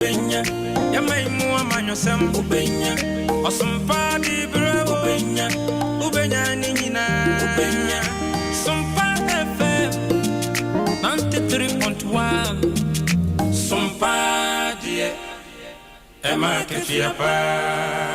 Wobɛnya yɛman mu amanyɔsɛm wobɛnya ɔsompa de berɛ wobɛnya wobɛnya ne nyinaa wobɛnya Sompa FM 93.1 Sompa deɛ ɛma akatua paa.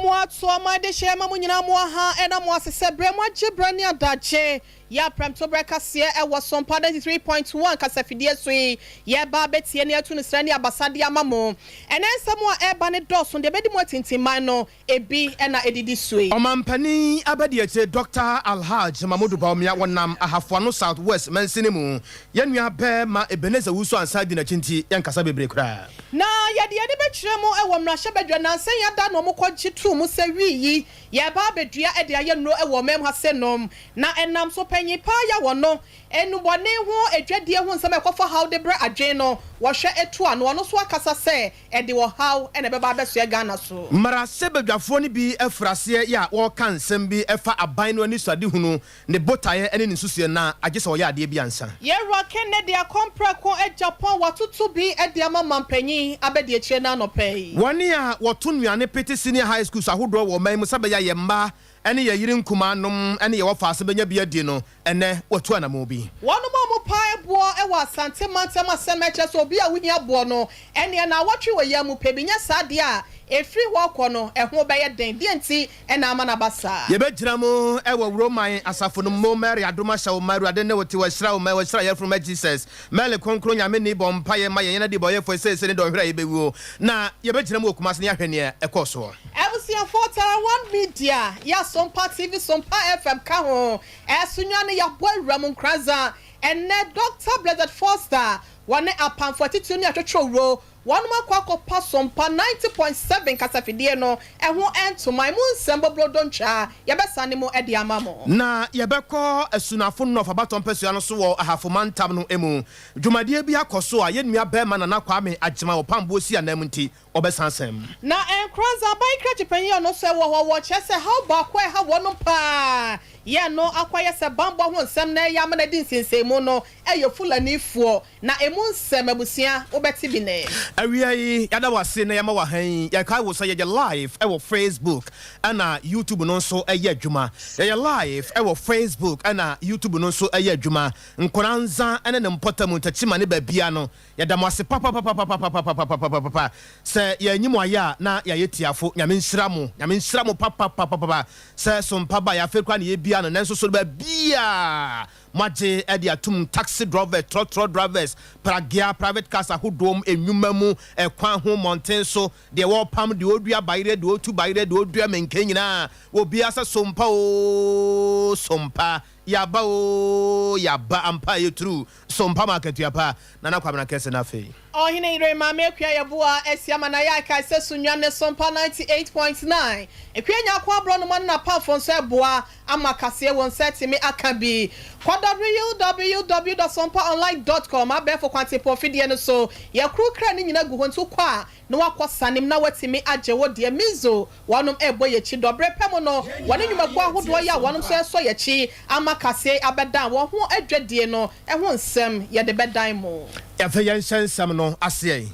Mo ato ama adehyeɛ ma mo nyinaa mo aha ɛna mo ase sɛ berɛ mo agye berɛ ne adagye yɛ aprɛmto berɛ kaseɛ ɛwɔ Sompa 93.1 kasafidie so yi yɛba abɛtie ne atu no srɛ ne abasa de ama mo ɛnɛ nsɛm a ɛreba ne dɔɔso deɛ ɛbɛdi mo atintimman no Ebi na edidi so yi. Ɔmanpanin abadiakyire Dɔkta Alhaj Mamodu Bawumia wɔnam Ahafoano South West mansini mu. Yɛn nua bɛɛma Ebenezer Owusu Ansah di n'akyi nti yɛnkasa bebree koraa. Na yɛde yɛn ani bɛkyerɛ mu wɔ mmarahyɛbadwa nnansa yi ada na wɔkɔgye too mu sɛ wii yi yɛreba abɛdua de ayɛ nnuro wɔ ɔman mu ha sɛ nom na ɛnam so panyin paa ya wɔ no nnubɔne ho adwadie ho nsɛm a ɛkɔfa haw de brɛ adwene no wɔhwɛ tu ano ɔno nso akasa sɛ Ɛde ɔhaw na ɛbɛba abɛsoɛ Ghana so. Mmarahyɛbadwafoɔ no bi afiri aseɛ yɛ a wɔreka nsɛm bi fa aban no anisoadehunu, ne botaeɛ ne ne nsusuiɛ na agye sɛ wɔyɛ adeɛ bi ansa. Yɛwura Kennedy Akɔmprɛko Agyapong watoto bi de ama manpanyin abadiakyire no anɔpa yi. Wɔn a wɔto nnuane pete senior high schools ahodoɔ wɔ ɔman mu sɛ ɛbɛyɛ a yɛn mma ne yɛn yere nkumaa nom ne yɛn wɔfaase bɛnya bi adi no, ɛnnɛ wɔatu anammɔn bi. Wɔnom a wɔpae boɔ wɔ Asante mantam asɛm ɛkyerɛ sɛ obi a wohia boɔ no ɛneɛ naawɔtwe wɔ yam mu pɛ bi nyɛ saa deɛ a ɛfiri hɔ rekɔ no ɛho bɛyɛ den deɛ nti na ama no aba saa. Yɛbɛgyina mu wɔ Roman asafo no mu Mary adom ahyɛ wo ma Awurade ne wo te Wahyira wo ma Wahyira yɛn ma Jesus Mary kronkron Nyame ni bɔ mpaeɛ ma yɛn yɛn adebɔyɛfoɔ seesei ne dɔnhwere a yɛbɛwuo Na yɛbɛgyina mu wɔ Kumasi na yɛahwɛ neɛ ɛkɔɔ soɔ. Abusuafoɔ Tarawan Media yɛ Sompa TV Sompa FM ka ho ɛso nwa no yɛabɔ awura mu Nkoranza ɛnnɛ Doctor Blessed Foster wɔne Apamfo atitiriw ne atwotwowuro wɔnom akɔ akɔpa Sompa 90.7 kasafidie no ɛho ntoma emu nsɛm bobrodo ntwaa yɛbɛsane mu de ama mo. Na yɛbɛkɔ Asunafo North abatoɔ mpasua no so wɔ Ahafo mantam no mu. Dwumadie bi akɔ so a yɛn nua barima Nana Kwame Agyemang Ɔpamboɔ si ananmu nti ɔbɛsan asan mu. Na Nkoranza aban krakye panyin a ɔno nso wɔ hɔ wɔ kyerɛ sɛ haw baako a ɛha wɔnom paa yɛ no akɔyɛ sɛ banbɔ ho nsɛm na ɛyɛ ama no adi nsensɛnmu no yɛ Fulanifoɔ na emu nsɛm abusua wobɛte bi nnɛ. Awia yi yɛada wo ase na yɛama wo aha yi, yɛkae wo sɛ yɛyɛ live wɔ Facebook ɛna YouTube no nso yɛ adwuma. Yɛyɛ live wɔ Facebook ɛna YouTube no nso yɛ adwuma. Nkoranza ne ne mpɔtam, Ntakyima ne baabia no, yɛda mo ase papapapapapapapapapapa. Sɛ yɛanyi mo ayɛ a na yɛayɛ tiafo. Nyame nhyira mo. Nyame nhyira mo papapapapapa. Sɛ sompa baeɛ afei koraa na yɛbia no, nanso so no baabiaa moagye de atum, taxi drɔvɛs, trɔtrɔ drivers, pragea, private cars ahodoɔ mu, nnwuma mu, ɛkwan ho, mmɔnten so, deɛ wɔrepam, deɛ ɔredua bayerɛ, deɛ ɔretu bayerɛ, deɛ ɔredua menken nyinaa, obiara sɛ sompa oo, sompa. Yaba oo yaba ampa ɛyɛ true so mpa ma akatua pa Nana Kwabena kɛse na afei. Ɔhene yere Maame Akua Yeboah asi ama na yɛakae sɛ Sunyani ne Sompa 98.9 Akua Nyarko aborɔnoma ne n'apamfo nso ɛboa ama kaseɛ wɔ nsa atumi aka bi. Kɔ www dot sompaonline dot com abɛɛfo kwantempɔn fidie no so yɛkoro kra no nyina gu hɔ nti wokɔ a na wakɔ sanem na watumi agye wo deɛ Mizo wɔnom ɛrebɔ yɛkyi dɔ berɛ pɛ mu no wɔne nnwumakuo ahodoɔ yi a wɔnom nso ɛresɔ yɛkyi ama kaseɛ yi abɛdan wɔn ho adwadie no ho nsɛm yɛde bɛdan mo. Afei yɛnhyɛ nsɛm no aseɛ.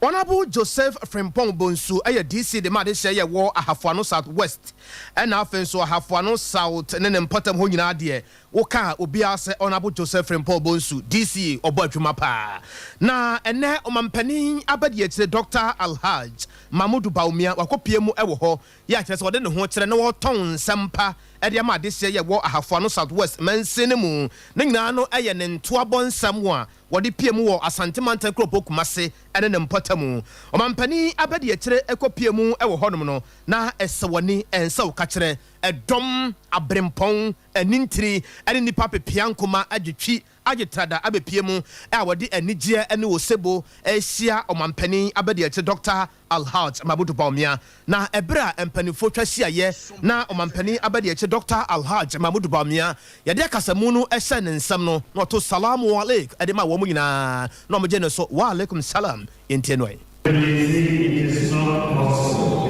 Honourable Joseph Frimpong Bonsu yɛ DC de ma adehyeɛ yɛ wɔ Ahafoano South West ɛna afei nso Ahafoano South ne ne mpɔtam hɔ nyinaa deɛ Wokaa obiara sɛ Honourable Joseph Frimpong Bonsu, DC, ɔbɔ adwuma paa. Na ɛnnɛ Ɔmampanin Abadiakyire Dɔkta Alhaj Mahmudu Bawumia wakɔpue mu wɔ hɔ yi a kyerɛ sɛ ɔde ne ho kyerɛ na ɔretɔn nsɛm pa de ama adehyeɛ yi a ɛwɔ Ahafo Ano South West mansin no mu. Ne nyinaa no yɛ ne ntoabɔ nsɛm a. wɔde pie mu wɔ Asante Mantam kuropɔn Kumase ne ne mpɔtamu. Ɔmampanin abadiakyire kɔ pie mu wɔ hɔnom no, na ɛsɛ w'ani, ɛnsɛ wo kakyerɛ. Ɛdɔm, aberempɔn, anintini ne nnipa pepeankoma agye twi, agye trada abɛpie mu a wɔde anigyeɛ ne osebo rehyia Ɔmampanin abadiakyire Dɔkta Alhaj Mabudu Bawumia. Na ɛberɛ a mpaninfoɔ twa hyiaeɛ na Ɔmampanin abadiakyire Dɔkta Alhaj Mamudu Bawumia yɛde akasamu no hyɛɛ ne nsam no, na ɔto Salaam Aleik de maa wɔn nyinaa na wɔgyee no so Wa Alaikum Salaam. Yɛntie no ɛ. Mede se it is not possible.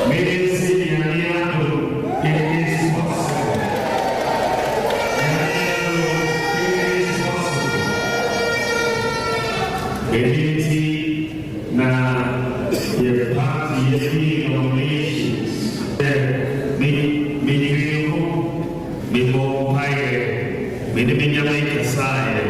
Mede se Nyame adom it is possible. Nyame adom it is possible. Ɛno nti na yɛ party yɛbie nominations sɛ me medwene ho, mebɔɔ mpaeɛ, me ne me Nyame kasaeɛ,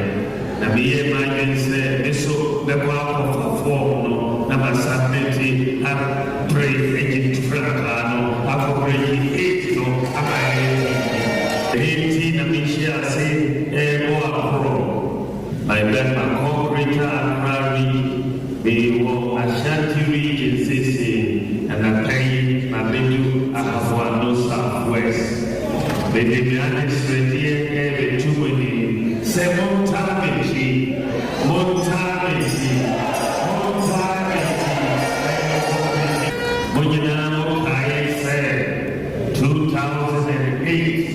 na meyɛɛ m'adwene sɛ me so mɛkɔ akɔfa form no na ma submit apere agye frankaa no akɔpere G8 no ama ayɛ TV. Ɛno nti na mehyɛɛ ase rebɔ aporɔ. My bɛma kɔ Greater Accra Region. Mewɔ Ashanti Region seesei, na nnapa yi mabedu Ahafo Ano South West. Mede me adesrɛdeɛ rebɛto mo anim sɛ montaa m'akyi, montaa m'akyi, montaa m'akyi na yɛnkɔ m'anim. Mo nyinaa mokae sɛ 2008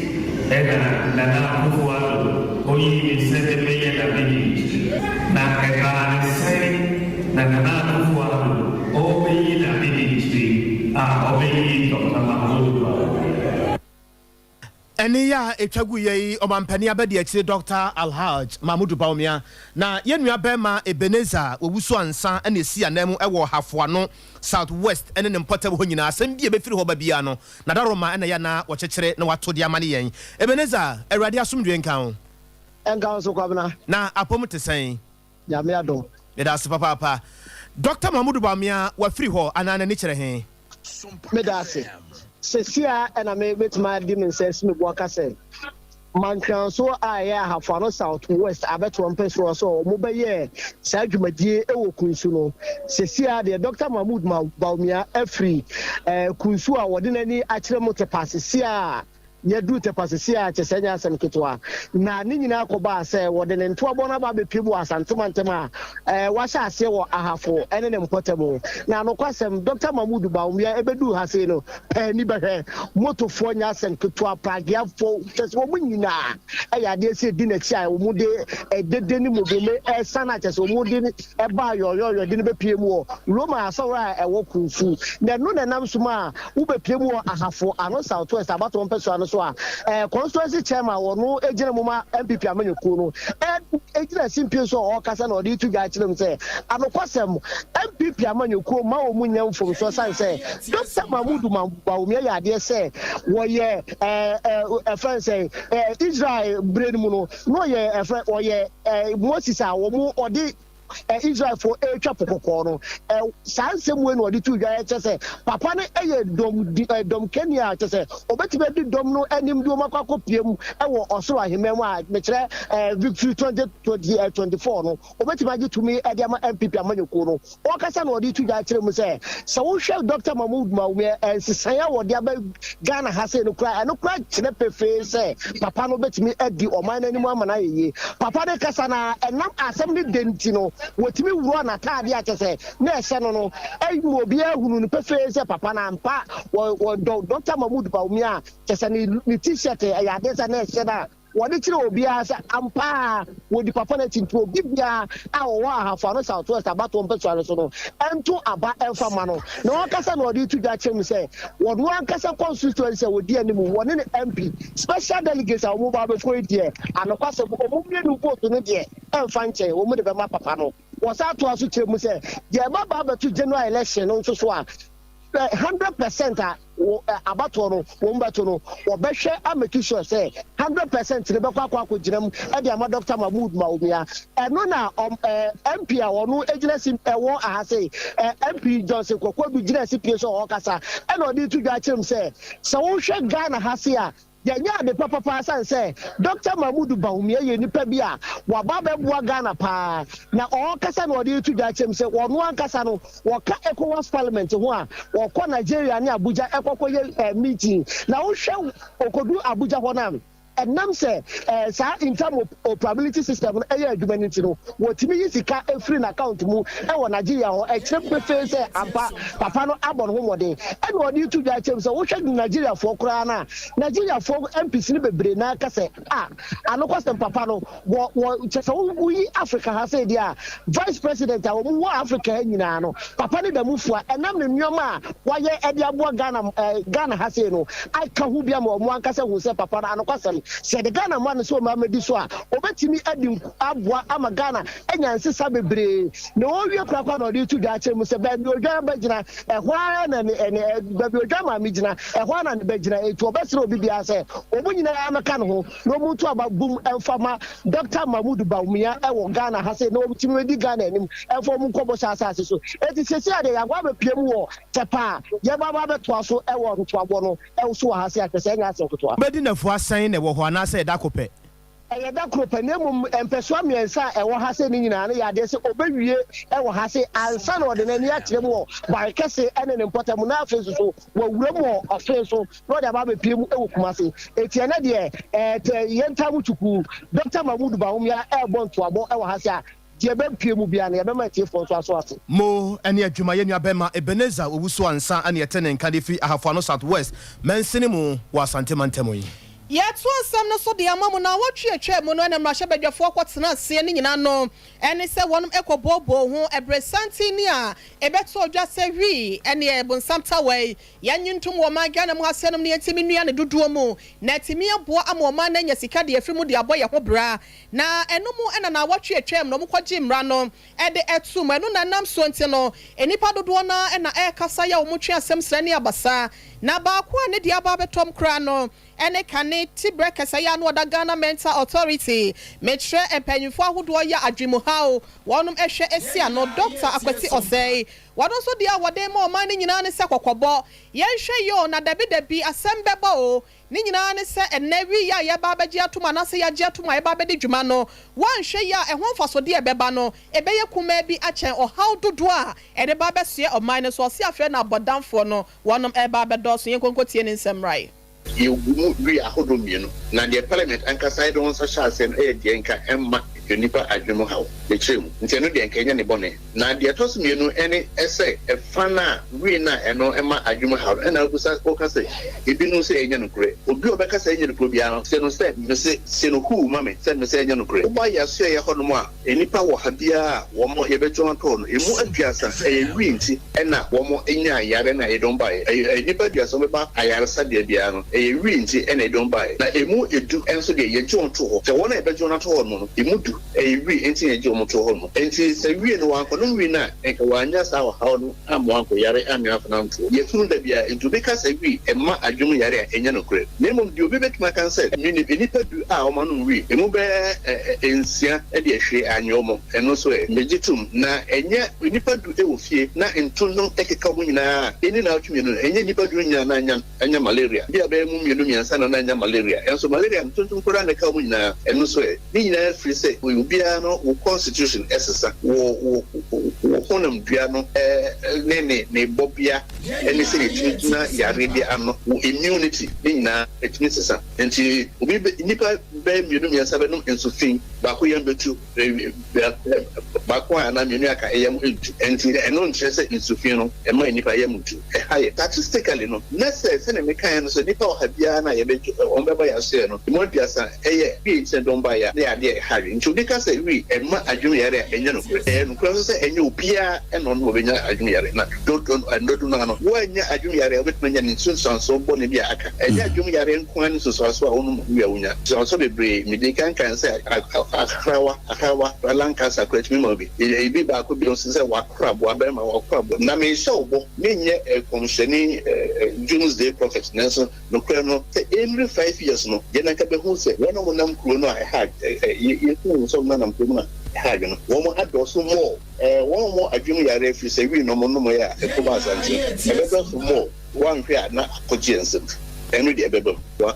ɛna Nana Akufo-Addo oyii me sɛ memmɛyɛ n'abadiakyiri. Na ɛbaa ne sɛn na Nana Akufo-Addo ɔrebɛyi n'abadiakyiri a ɔbɛyi Dɔkta Mahamudu Bawumia? Ɛnne yi a ɛtwa guiɛ yi, Ɔmampanin Abadiakyire Dɔkta Alhaj Mahmudu Bawumia na yɛn nua barima Ebenezer Owusu Ansah na ɛsi ananmu wɔ Hafoano South West ne ne mpɔtam hɔ nyinaa. Asɛm bi a ɛbɛfiri hɔ ba biara no, Nadaroma na ɛyɛ a na wɔkyekyere na wɔato de ama ne yɛn. Ebenezer, Awurade asomdwoeɛ nka wo. Ɛnka wo nso Kwabena. Na apɔm te sɛn? Nyame adom. Meda ase papaapa. Dɔkta Mahmudu Bawumia wafiri hɔ anaa n'ani kyerɛ he? Meda ase. Seesei ara na me bɛtumi adi me nsa asi me bo aka sɛ Mantweanso a ɛyɛ Ahafo Ano South West abɛtoɔ mpɛsoɔ sɛ wɔn bɛyɛɛ saa dwumadie wɔ Kunsu no. Seesei ara deɛ Dɔkta Mahmood Bawumia afiri Kunsu a wɔde n'ani akyerɛ mu Tepa seesei ara. Yɛduru Tɛpa seesei a, kyerɛ sɛ ɛnyɛ asɛm ketewa. Na ne nyinaa kɔbaa sɛ wɔde ne ntoabɔ no aba abɛpue mu wɔ Asante mantam a wɔahyɛ aseɛ wɔ Ahafo ne ne mpɔtam. Na nokwasɛm, Dɔkta Mahmood Bawumia bɛduu ha sei no, pɛ ani bɛhwɛ. Motofoɔ nyɛ asɛm ketewa, prageafoɔ, kyerɛ sɛ wɔn nyinaa yɛ adeɛ sɛ ɛdi n'akyi a wɔde dede ne mmobome resa no a kyerɛ sɛ wɔde baa yɔyɔyɔ de no bɛpue mu wɔ Roma asɔre a ɛwɔ Kunfu. Na ɛno na ɛnam so maa Wobepue mu wɔ Ahafo Ano South West abatoɔ mpɛsoa no so a, constituency chairman a ɔno gyina mu ma NPP amanyɔkuo no gyina simpie so a ɔrekasa na ɔde reto dwa akyerɛ mu sɛ anokwasɛm NPP amanyɔkuo mma wɔn nyɛ mfomsoɔ sane sɛ Dr. Mahmood Bawumia yɛ adeɛ sɛ wɔyɛ ɛfrɛ sɛ Israel berɛ no mu no na ɔyɛ ɛfrɛ ɔyɛ Moses a wɔn ɔde Israelfoɔ retwa Po Kɔkɔɔ no, saa nsɛm wei na ɔde too dwa, kyerɛ sɛ papa no yɛ dɔm di dɔm kani a kyerɛ sɛ ɔbɛtumi adi dɔm no anim de wɔn akɔ akɔpie mu wɔ ɔsoro ahemman mu a mekyerɛ Victory 2024 no, ɔbɛtumi agye tumi de ama NPP amanyɔkuo no. Ɔkasa na ɔde to dwa kyerɛ mu sɛ sɛ wohwɛ Dr. Mahmoud Bawumia nsesaeɛ a wɔde aba Ghana ha sei no koraa, ɛno koraa kyerɛ pefee sɛ papa no bɛtumi adi ɔman no anim ama no ayɛ yie. Papa no kasa no ara, ɛnam asɛm no dɛ nti no, wɔtumi worɔɔ n'ataadeɛ a kyerɛ sɛ na ɛhyɛ no no, ma obiara hunuu no pefee sɛ papa no ampa wɔdɔ Dɔkta Mahmood Bawumia a kyerɛ sɛ ne ne t-shirt ɛyɛ adeɛ sɛ na ɛhyɛ no a Wɔde kyerɛ obiara sɛ ampa ara wɔdi papa no akyi nti obi biara a ɔwɔ Ahafo Ano South West abatoɔ mpasua no so no nto aba mfa mma no. Na ɔkasa na ɔde reto dwa akyerɛ mu sɛ wɔn ankasa constituency a wɔdi anim wɔne ne MP special delegates a wɔn ba abɛkɔ yi deɛ anokwasɛm wɔn mmienu vote no deɛ ɛmfa nkyɛn wɔn de bɛma papa no. Wɔsan toa so kyerɛ mu sɛ deɛ ɛbɛba abɛto general election no nso so a 100% a wɔ abatoɔ no wɔn bɛto no, wɔbɛhwɛ a make sure sɛ 100% no bɛkɔ akɔ akɔgyina mu de ama Dr. Mahmood Bawumia. Ɛno na ɔm ɛɛ MP a ɔno gyina si ɛwɔ aha sei, ɛ MP Johnson Kwaku Adu gyina si pie so a ɔrekasa ɛna ɔde reto dwa akyerɛ mu sɛ, sɛ wohwɛ Ghana ha sei a, Yɛnyɛ ade papa paa sane sɛ Dɔkta Mahmudu Bawumia yɛ nipa bi a waba abɛboa Ghana paa na ɔɔkasa na ɔde reto dwa akyerɛ mu sɛ ɔno ankasa no ɔka Ecowas parliament ho a ɔkɔ Nigeria ne Abuja ɛkɔ kɔ yɛ meeting na wohwɛ ɔkɔduru Abuja hɔ no a ɛnam sɛ saa interoperability system no yɛ adwuma no nti no, wɔtumi yi sika firi n'account mu wɔ Nigeria hɔ. Ɛkyerɛ pefee sɛ ampa papa no abɔ ne ho mmɔden. Ɛna ɔde reto dwa akyerɛ mu sɛ wohwɛ Nigeriafoɔ koraa no a, Nigeriafoɔ MPs no bebree no ara ka sɛ ah, anokwasɛm papa no wɔ wɔ kyerɛ sɛ woyi Africa ha sei deɛ a, Vice President a wɔn wɔ Africa ha nyinaa no, papa no da mu fua ɛnam ne nneɛma a wayɛ de aboa Ghana eh, Ghana ha sei no aka ho bi ama wɔn ankasa hu sɛ papa no anokwasɛm sɛ yɛde Ghana ma no sɛ ɔmmra mmɛdi so a, ɔbɛtumi adi aboa ama Ghana anya nsesa bebree. Na ɔrewie korakora na ɔde reto dwa akyerɛ mu sɛ baabi odwan ba gyina, ɛhɔ ara na ne, ne, baabi odwan maame gyina, ɛhɔ ara na ne ba gyina. Enti ɔbɛsrɛ obi biara sɛ wɔn nyinaa mmɛka ne ho na wɔnto aba bum mfa ma Dɔkta Mahmood Bawumia wɔ Ghana ha sei na wɔtumi bɛdi Ghana anim mfa wɔn nkɔ bɔhyɛ asase so. Enti seesei a deɛ yɛakɔ abɛpue mu wɔ Tɛpɛ a, yɛba aba abɛtoa so wɔ ntoabɔ no so wɔ ha sei ahwɛ sɛ ɛnyɛ asɛm ketewa. Wobɛdi nnafua sɛn na ɛwɔ hɔ anaasɛ ɛda ko pɛ? Ɛyɛ da koro pɛ, na mmom mpɛsoa mmiɛnsa a ɛwɔ ha sei no nyinaa no yɛ adeɛ sɛ ɔbɛwie wɔ ha sei ansa na ɔde n'ani akyerɛ mu wɔ Barekɛse ne ne mpɔtam na afei nso so wawura mu wɔ ɔfee so na ɔde aba abɛpue mu wɔ Kumase. Enti ɛnnɛ deɛ, ɛɛ, yɛn ntaa mu kyukuu, Dɔkta Mahmood Bawumia rebɔ ntoabɔ wɔ ha sei a, deɛ ɛbɛpue mu biara no, yɛbɛma atiefoɔ nso aso ate. Mo ne adwumayɛ nuabɛma Ebenezer Owusu Ansah ne yɛte ne nka de firi Ahafo Ano South West mansini mu wɔ Asante mantam yi. Yɛtoa nsɛm no so de ama mo, Naawɔtwe a ɛtwaa mu no na mmarahyɛbadwafoɔ kɔtenaa aseɛ ne nyinaa no ne sɛ wɔnom kɔbooboo ho ɛberɛ santen ni a ɛbɛtɔɔ dwa sɛ wii ɛneɛ bonsam tawa yi yɛnnye ntom wɔ ɔman Ghana mu ha sɛ nom no yɛntumi nnua no dodoɔ mu na atumi aboa ama ɔman no anya sika de afiri mu de abɔ yɛn ho bra na ɛno mu na naawɔtwe a ɛtwaam no wɔkɔgyee mmara no de toom. Ɛno na ɛnam soɔ nti no nnipa dodoɔ no ara na ɛrekasa yɛ wɔn twe asɛm srɛ ne abasa na baako a ne deɛ aba abɛtɔm koraa no ne kane Tibrɛ Kɛsɛyɛ a na ɔda Ghana Mental Authority, mekyerɛ mpanyinfoɔ ahodoɔ yɛ adwemuhaw wɔnom hwɛ si ano, Dɔkta Akwasi Osei. Wɔno nso deɛ a wɔde rema ɔman no nyinaa ne sɛ kɔkɔbɔ, yɛnhwɛ yie o na dabi dabi asɛm bɛba o, Ne nyinaa ne sɛ ɛnnɛ wi yi a yɛreba abɛgye atom anaasɛ yɛagye atom a yɛreba abɛdi dwuma no, woanhwɛ yie a ɛho mfasodeɛ a ɛbɛba no, ɛbɛyɛ kumaa bi akyɛn ɔhaw dodoɔ a ɛde ba abɛsoɛ ɔman no so. Ɔse afei na abɔdamfoɔ no wɔnom reba abɛdɔɔso. Yɛnkɔ nkɔtie ne nsɛm mmra yi. Yɛgu mu dua ahodoɔ mmienu, na deɛ Parliament ankasa de wɔn nsa hyɛ aseɛ no yɛ deɛ nka ɛmma onipa adwene mu haw, mekyerɛ mu, nti ɛno deɛ nka ɛnyɛ ne bɔne. Na deɛ ɛtɔ so mmienu ne sɛ ɛfa no a wii no a ɛno ma adwene mu haw no, ɛna wobisa woka sɛ ebinom sɛ ɛnyɛ nokorɛ. Obi a ɔbɛka sɛ ɛnyɛ nokorɛ biara no, se no sɛ mese, se no huu ma me sɛ mese ɛnyɛ nokorɛ. Woba yɛn asoɛeɛ hɔnom a, nnipa wɔ ha biara a wɔn yɛbɛgye wɔn atɔ no, ɛmu aduasa ɛyɛ wii nti na wɔn nyaa yareɛ no a yɛde wɔn baeɛ. Ɛyɛ nnipa aduasa wɔbɛba ayaresabea biara no, ɛyɛ wii nti na yɛde wɔn baeɛ. Na ɛmu du nso deɛ yɛgye wɔn to hɔ. Sɛ wɔn a yɛbɛgye wɔn ato hɔ no, ɛmu du. Ɛyɛ wii nti na yɛgye wɔn too hɔ no. Enti sɛ wii no wɔankɔnom wii no a, anka wɔannya saa ɔhaw no amma wɔankɔyare ammea afena antoɔ. Yɛhunu da biara. Enti obi ka sɛ wii mma adwene mu yare a, ɛnyɛ nokorɛ. Na mmom deɛ obi bɛtumi aka ne sɛ, menim nnipa du a wɔanom wii, emu bɛyɛ nsia deɛ hwee anyɛ wɔn. Ɛno nso ɛ? Megye tom. Na ɛnyɛ nnipa du wɔ fie na ntontom keka wɔn nyinaa a, ɛnni nnawɔtwe mmienu no, ɛnyɛ nnipa du no nyinaa na anya. anya malaria. Ebia bɛyɛ mu mmienu mmiɛnsa na na anya malaria. Nanso malaria no tontom koraa na ɛka wɔn nyinaa. Ɛno nso ɛ? Ne nyinaa firi sɛ obiara no wo constitution sesa, wo wo wo honamdua no ne ne ne bɔbea ne sɛdeɛ ɛtumi gyina yareɛ bi ano, wo immunity ne nyinaa ɛtumi sesa. Nti obi bɛ nnipa bɛyɛ mmienu mmiɛnsa bɛnom nsu fi, baako yam bɛtu. Baako a anaa mmienu aka yam ntu. Enti ɛno nkyerɛ sɛ nsu fi no mma nnipa yam ntu. Ɛha yɛ. Statistically no, na sɛ sɛnea mekaeɛ no sɛ nnipa ɔha biara no a yɛbɛgye wɔn bɛba yɛn asoɛeɛ no, emu aduasa yɛ wii nti na dɔm baeɛ a, na ɛyɛ adeɛ a ɛha adwene. Nti obi ka sɛ wii mma adwenem yare a, ɛnyɛ nokorɛ. Ɛyɛ nokorɛ nso sɛ ɛnyɛ obiara na ɔno ɔbɛnya adwenem yare. Na dodoɔ no ara no, woannya adwenem yare a, wobɛtumi anya ne nsunsuansoɔ bɔne bi a aka. Ɛnyɛ adwenem yare nko ara ne nsunsuansoɔ a wonom wii a wonya. Nsunsuansoɔ bebree. Medii kan kae sɛ Ahrawa, ahrawa, lung cancer koraa tumi ma obi. Ebi baako bio nso sɛ wakora aboa, barima wakora aboa. Na mehyɛ wo bɔ, menyɛ nkɔmhyɛni, doomsday prophet, nanso nokorɛ no, sɛ ɛnnuru 5 years no, yɛn anka bɛhu sɛ wɔn a wɔnam kuro no a ɛha, yɛhu wɔn sɛ wɔnam kuro mu a ɛha adwene no, wɔn adɔɔso more. Wɔn a wɔwɔ adwene mu yareɛ firi sɛ wii na wɔnomeɛ a ɛkɔ ba asante no, ɛbɛdɔɔso more, woanhwɛ a na akɔgye yɛn nsam. Ɛno deɛ ɛbɛba mu.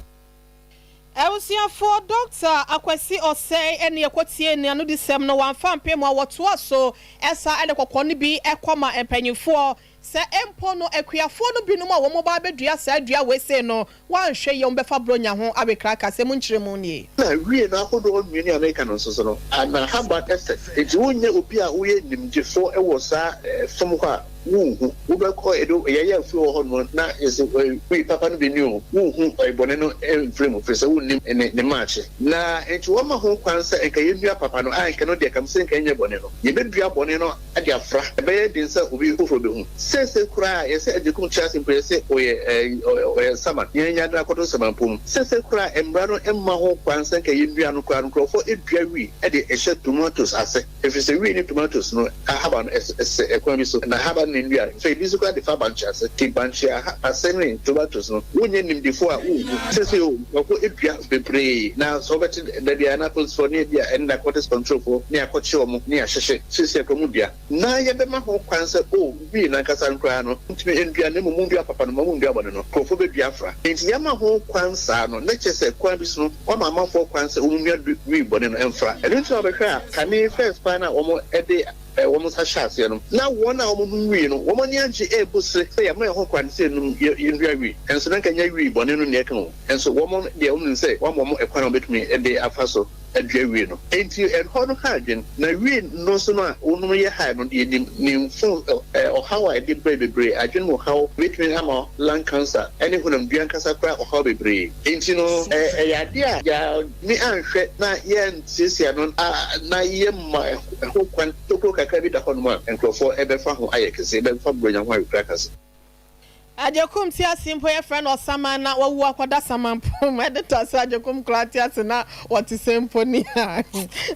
Abusuafoɔ, Dɔkta Akwasi Osei ne ɛkɔtiee n'anodisɛm no, wamfa ampem a wɔtoa so sa de kɔkɔɔ no bi kɔma mpanyimfoɔ. Sɛ mpo no, akuafoɔ no binom a wɔba abɛdua saa dua wei sei no, wɔanhwɛ yie a wɔbɛfa Buronya ho awe kraka. Sɛ mu nkyerɛmu nie. Na wie no ahodoɔ mmienu a meka no nso so no, n'ahaban sɛ. Enti wonyɛ obi a woyɛ nimdefoɔ wɔ saa fam hɔ a, wonhu. Wobɛkɔ edo, yɛyɛ afuo wɔ hɔnom na yɛse wii papa no bi ni o, wonhu bɔne no mfiri mu, firi sɛ wonnim ne ne maakye. Na enti wɔma ho kwan sɛ nka yɛnnua papa no, a nka ɛno deɛ kam sɛ nka ɛnyɛ bɔne no, yɛbɛdua bɔne no de afra. Ɛbɛyɛ den sɛ obi foforɔ bɛhu. Seesei koraa yɛse Agyekum te ase mpo yɛse ɔyɛ ɔyɛ saman, yɛn yɛade no akɔto samanpɔ mu. Seesei koraa mmara no mma ho kwan sɛ nka yɛnnua no koraa no, nkurɔfoɔ dua wii de hyɛ tomatoes ase. Ɛfiri sɛ wii ne tomatoes no ahaban no sɛ ɛkwan bi so, na ahaban ne nnua. Afei ebi nso koraa de fa bankye ase. Nti bankye ase ne tomatoes no, wonyɛ nimdefoɔ a wonhu. Seesei o, nkurɔfoɔ dua bebree, na sɛ wobɛte da biara na apolisifoɔ ne ebia ɛne narcotics control foɔ ne akɔkye wɔn ne ahyehye. Seesei koraa wɔdua. Na yɛbɛma ho kwan sɛ o, wii no ankasa no koraa no, montumi ndua, na mmom mondua papa no, mma monndua bɔne no. Nkurɔfoɔ bɛdua afra. Enti yɛama ho kwan saa no, na kyerɛ sɛ kwan bi so no, wɔama amanfoɔ kwan sɛ wɔnnua wii bɔne no mfra. Ɛno nti na wobɛhwɛ a, kane first paa no a wɔde wɔn nsa hyɛɛ aseɛ no, na wɔn a wɔnom wii no, wɔn ani agye rebu sere sɛ yɛama yɛn ho kwan sɛ yɛnnom, yɛnnua wii. Nso na anka ɛnyɛ wii bɔne no na ɛka o. Nso wɔn deɛ wɔnim sɛ wɔama wɔn kwan a wɔbɛtumi de afa so adua wii no. Enti ɛhɔ no ha adwene. Na wii no nso no a wonom yɛ high no, yɛnim ne mfo ɔhaw a ɛde brɛ bebree, adwene mu haw, ebetumi ama lung cancer ne honamdua ankasa koraa ɔhaw bebree. Enti no ɛyɛ ade a yɛantumi anhwɛ na yɛansiesie ano na yɛma ɛho kwan tokuro kakra bi da hɔnom a nkurɔfoɔ bɛfa ho ayɛ kɛse, bɛfa Buronya ho ayɛ kura kɛse. Agyekum te ase mpo yɛfrɛ no ɔsaman na wawu akɔda samanpom ɛde tɔ sɛ Agyekum koraa te ase na wɔte sɛ mpo ni a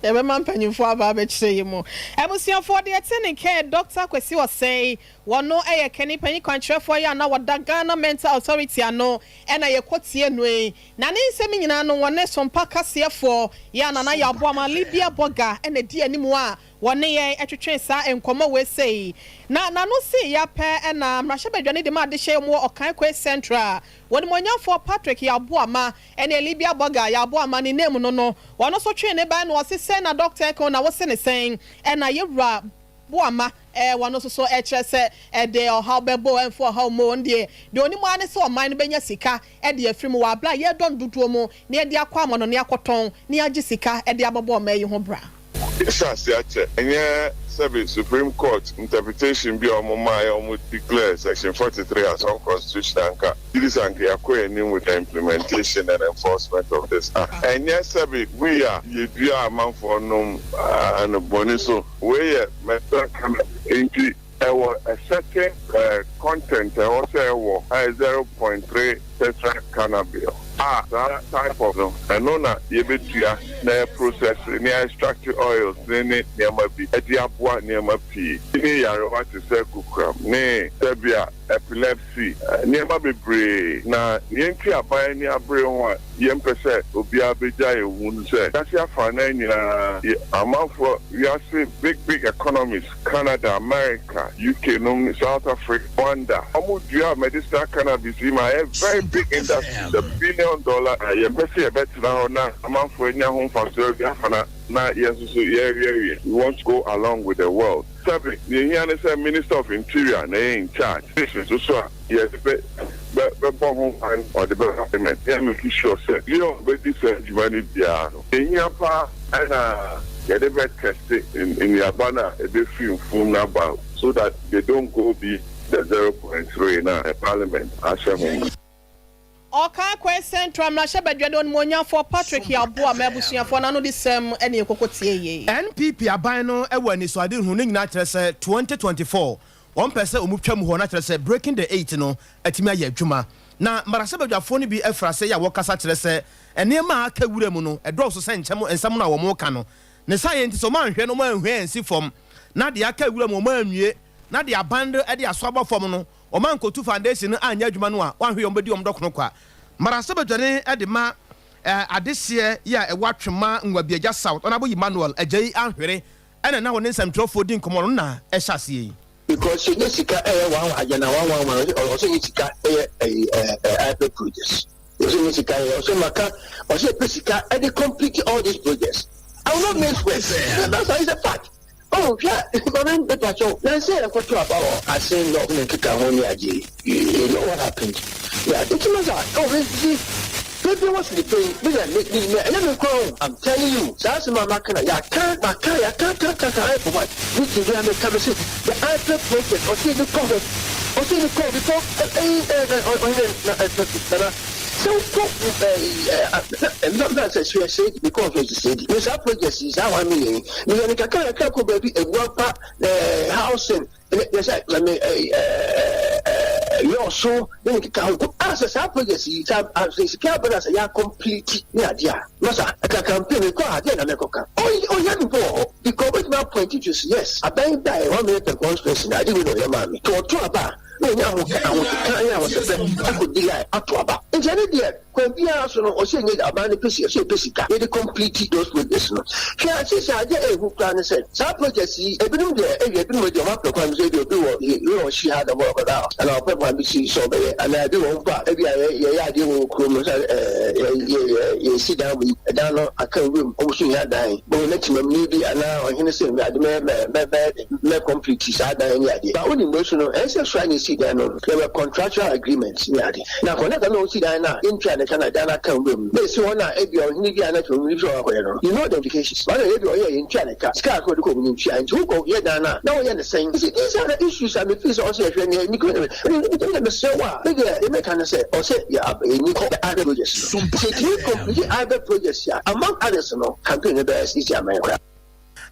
yɛbɛma mpanyinfoɔ aba abɛkyerɛ yi mu. Abusuafoɔ deɛ ɛte ne kɛ Dɔkta Kwasi Osei wɔno yɛ kani panyin kwankyerɛfoɔ yi a na wɔda Ghana Mental Authority ano ɛna yɛkɔ tie no yi na ne nsɛm nyinaa no wɔne Sompa kaseɛfoɔ yi a Nana Yaw Boamah Libya Borga ɛna ɛdi anim a Wɔne yɛn twetwee saa nkɔmmɔ wei sei, na n'ano sii ya pɛ na mmarahyɛbadwa no de maa adehyeɛ wɔn wɔ Ɔkan Kwei Central. Wɔnimuonyamfoɔ Patrick Yaw Boamah ne Libya Burger Yaw Boamah ne name no no, wɔn nso twee ne ban na ɔse sɛn na Dɔkta ɛka o na wose ne sɛn na Yɛwura Boamah eh, wɔn nso so ɛkyerɛ sɛ ɛde ɔhaw bɛbɔ o ɛmfa ɔhaw mmɔ o, ɔno deɛ deɛ ɔnim ara ne sɛ ɔman no bɛnya sika de afiri mu wɔ abere a yɛredɔ no dodoɔ mu na yɛde akɔ amanɔne akɔtɔn na yɛagye sika de abɛbɔ ɔman yi ho bra. Yɛhyɛ ase akyɛ, ɛnyɛ sɛbe Supreme Court interpretation bi a wɔn maaeɛ a wɔn declare section 43 as unconstitutional anka gyidi sɛ anka yɛakɔ yɛn anim with the implementation and enforcement of this ah ɛnyɛ sɛbe wii a yɛdua a amanfoɔ nom no bɔne so wei yɛ medicinal cannabis nti Ɛwɔ a certain content a ɛwɔ sɛ ɛwɔ a ɛyɛ 0.3 tetra cannabidiol a saa type of no ɛno na yɛbɛdua na yɛ process ne yɛ extract oils ne ne nneɛma bi de aboa nneɛma pii ne nyarewa te sɛ kokoram ne sɛbea epilepsy nneɛma bebree na nea nti aban ani abere ho a yɛmpɛ sɛ obiara bɛgya yɛn hu no sɛ wiase afanan nyinaa yɛ amanfoɔ wiase big big economies Canada, America, UK nom ne South Africa, Rwanda, wɔn dua medicinal cannabis yi ma ayɛ very big industry, the billion dollar, yɛmpɛ sɛ yɛbɛtena hɔ na amanfoɔ anya ho mfasoɔ awie afa na na yɛn nso so yɛrewiawie, we want to go along with the world. Sɛbe, deɛ ɛhia ne sɛ Minister of Interior na ɛyɛ in charge, nso so a yɛde bɛ bɛ bɛbɔ ho ban ɔde bɛba payment yɛ make sure sɛ deɛ ɔbɛdi saa adwuma no biara no deɛ ɛhia paa ɛna yɛde bɛ tɛste nnuaba no a ɛbɛfiri mfuom no aba so that they don't go be the 0.3 no a parliament ahyɛ ho mmara. Ɔkan Kwai Central Mmarahyɛbadwani Onimuonyamfoɔ Patrick Yaw Boamah abusuafoɔ no anodisɛm ne yɛkɔkɔ tie yei. NPP aban no wɔ anisoadehunu no nyinaa kyerɛ sɛ 2024 Wɔn pɛ sɛ wɔn twam hɔ na kyerɛ sɛ breaking the eight no atumi ayɛ adwuma. Na mmarahyɛbadwafoɔ no bi afiri ase yɛ a wɔkasa kyerɛ sɛ nneɛma a aka wura mu no ɛdɔɔso sɛ nkyɛm nsɛm no a wɔn reka no. Ne saa yɛ nti sɛ wɔn anhwɛ na wɔn anhwɛ ansi fam na deɛ aka wura mu wɔn anwie na deɛ aban no de aso abɔ fam no wɔn ankɔtu foundation no anyɛ adwuma no a wɔanhwɛ yɛ wɔn bɛdi wɔn dɔkono kwa. Mmarahyɛbadwani de ma adehyeɛ yi a ɛwɔ Atwema Nwabiagya South Honourable Emmanuel Agyei Anhwere Ɛna na ɔne nsɛmtwerɛfoɔ di nkɔmmɔ no na ɛhyɛ aseɛ yi. Because yɛnyɛ sika ɛyɛ one one agenda one one one ɔsɛ yɛ sika ɛyɛ ɛyi ɛɛ ɛɛ ipad projects. Ɔsɛ ne sika yɛ ɔsɛ maka ɔsɛ pɛ sika ɛde complete all these projects. I will not mince words. That's why it's a fact. Oh, hwɛ, maame mepa kyɛw. Na nsɛ yɛkɔto aba wɔ Assin North ne nkeka ho ne agye. You know what happened? Yeah, nti masa, oh, me see, Pepe was the pain. Me me me me ɛnyɛ me nkwa o. I'm telling you. Saa asɛm a maka na yɛaka maka yɛaka ka ka ka ayɛ for what? Me ti bi a meka me se the IPEP project ɔsɛ ni kɔ hɔ ɔsɛ ni kɔ before ɛyi ɛɛ ɔhene na ɛ nana sɛ wokɔ ɛɛ ɛɛ ɛɛ sɛ sɛ sɛ because of sɛ me saa project yi saa 1 million yi meyɛ ne kakra kakra kɔ baabi Abuapa housing yɛ sɛ ɛmɛ ɛɛ ɛɛ yɛ ɔso ne ne keka ho a sɛ saa project yi saa sɛ sika abɛn a sɛ yɛ complete ne adeɛ a masa ɛka campaign kɔ adeɛ na mɛkɔka ɔyɛ mi bɔ wɔ hɔ because obetumi appoint to yes, aban da yɛ 1 million per constituency na ade wei na ɔyɛ maa mi to ɔto aba a na ɔnya ahokeka ne ahosɛpɛ akɔdi line ato aba. Nti ɛne deɛ kwan biara so no ɔsɛ nyɛ aban no pɛsi ɔsɛ pɛ sika yɛde complete those projects no. Hwɛ, asese adeɛ ɛhu koraa ne sɛ saa projects yi ebinom deɛ ɛyɛ ebinom deɛ ɔmo apɛ kwan bi sɛ ebi obi wɔ yɛ ɔhyi ha dɛm ɔkɔda ana ɔpɛ kwan bi si sɛ ɔbɛyɛ anaa ebi wɔ mpo a ebi a yɛyɛ adeɛ wɔ kurom sɛ ɛɛ yɛ yɛ yɛsi dan wɔ yi ɛdan no aka nwuram, ɔmo so hia dan bɔn ne tìmɛmuni bi anaa ɔhene sɛ ade mɛ mɛ mɛ mɛ mɛ complete saa dan ne adeɛ ba wonim wei so no ɛsɛ so a ne si dan no yɛwɔ contractual agreement ne ade na contractor na ɔsi dan no a yɛntua ne ka na dan no aka nwuram na esi hɔ na ebi ɔhene bi a na tìmɛmuni bi sɛ ɔkɔyɛ no, you know the implications wɔn a ebi ɔyɛ yɛntua ne ka sika akɔ de kɔ mu ntua nti wokɔ yɛ dan no a na wɔyɛ ne sɛn. Nti these are the issues a me feel sɛ ɔsɛ yɛhwɛ ne mi kò ne ne mesrɛ wo a me deɛ yɛmɛka ne sɛ ɔsɛ yɛ yɛni kɔ the other projects no sɛ yɛtumi complete other projects a, among others no, campaign no bɛyɛ easy ama yɛn koraa.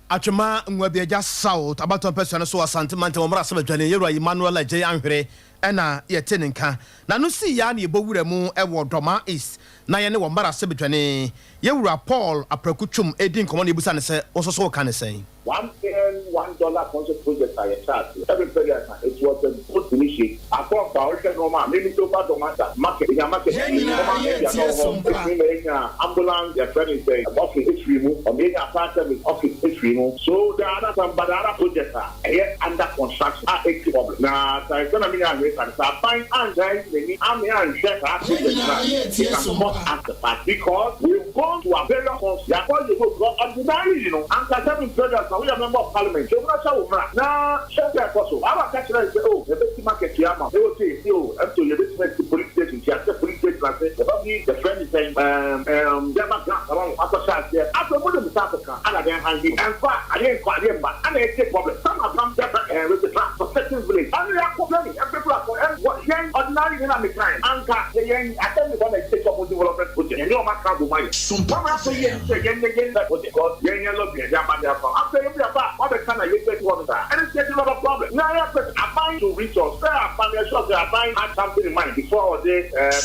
Atwima Nwabiagya South abatɔ mpɛsua no so Asante mantam ɔmmra asɛm adwane yɛwura Emmanuel Agyei Anhwere ɛna yɛte ne nka na no sii ya ne yɛbɔ wura mu ɛwɔ Dɔma East na yɛne wɔ mmara asɛm adwane yɛwura Paul Apraku Twum ɛdi nkɔmmɔ na yɛbusa ne sɛ wo nso so woka ne sɛn? $1 million concert project a yɛhyɛ ase every period na it was a good initiative. Akɔnfa ɔhwɛ nneɛma a mímí tó ba dɔm asa market enya market nneɛma ebi a n'ɔwɔ hɔ efiri mu enya ambulance yɛfrɛ ne sɛ office efiri mu ɔmo enya fire service office efiri mu. So there are other some, but there are other projects a ɛyɛ under construction a eti problem na sɛ na mi nya ahwɛ san sɛ aban anhwɛ n'ani ame anhwɛ saa project na it can cost us the part because we gone to a various councils yakɔ yɛ go because ordinarily ankasa mi president na woyɛ member of parliament so wọ́n ahyɛ wò mmra na hyɛ sɛ ɛkɔ so awa ka kyerɛ sɛ o yɛbɛsi market yɛ ama ɛwɔ sɛ esi o ɛnto yɛbɛsi asi police station ti asɛ police station ase yɛbɛ bi yɛfrɛ ne sɛn ɛɛm ɛɛm dɛma glass ama mo akɔhyɛ aseɛ afɛ mo de mo sa akɔka ana dɛn hangi ɛnfa adeɛ nkɔ adeɛ mba ana ɛte problem. Some have come different with the trust for certain village ɛno yɛ complain and people are and yɛn ordinary yɛn na mi kan anka yɛn assembly bɔ na ɛte sɛ ɔmo development project yɛn ni ɔmo aka bɔ ma yɛ wɔn afɔ yɛn sɛ yɛn yɛn yɛn project because yɛn yɛn lobby yɛn aba de afa afɛ yɛn bi aba wabɛka na yɛn bɛ ti hɔ no saa ɛne sɛ lot of problem na yɛ pɛ aban to resource sɛ aban yɛ sure sɛ aban had something in mind before ɔde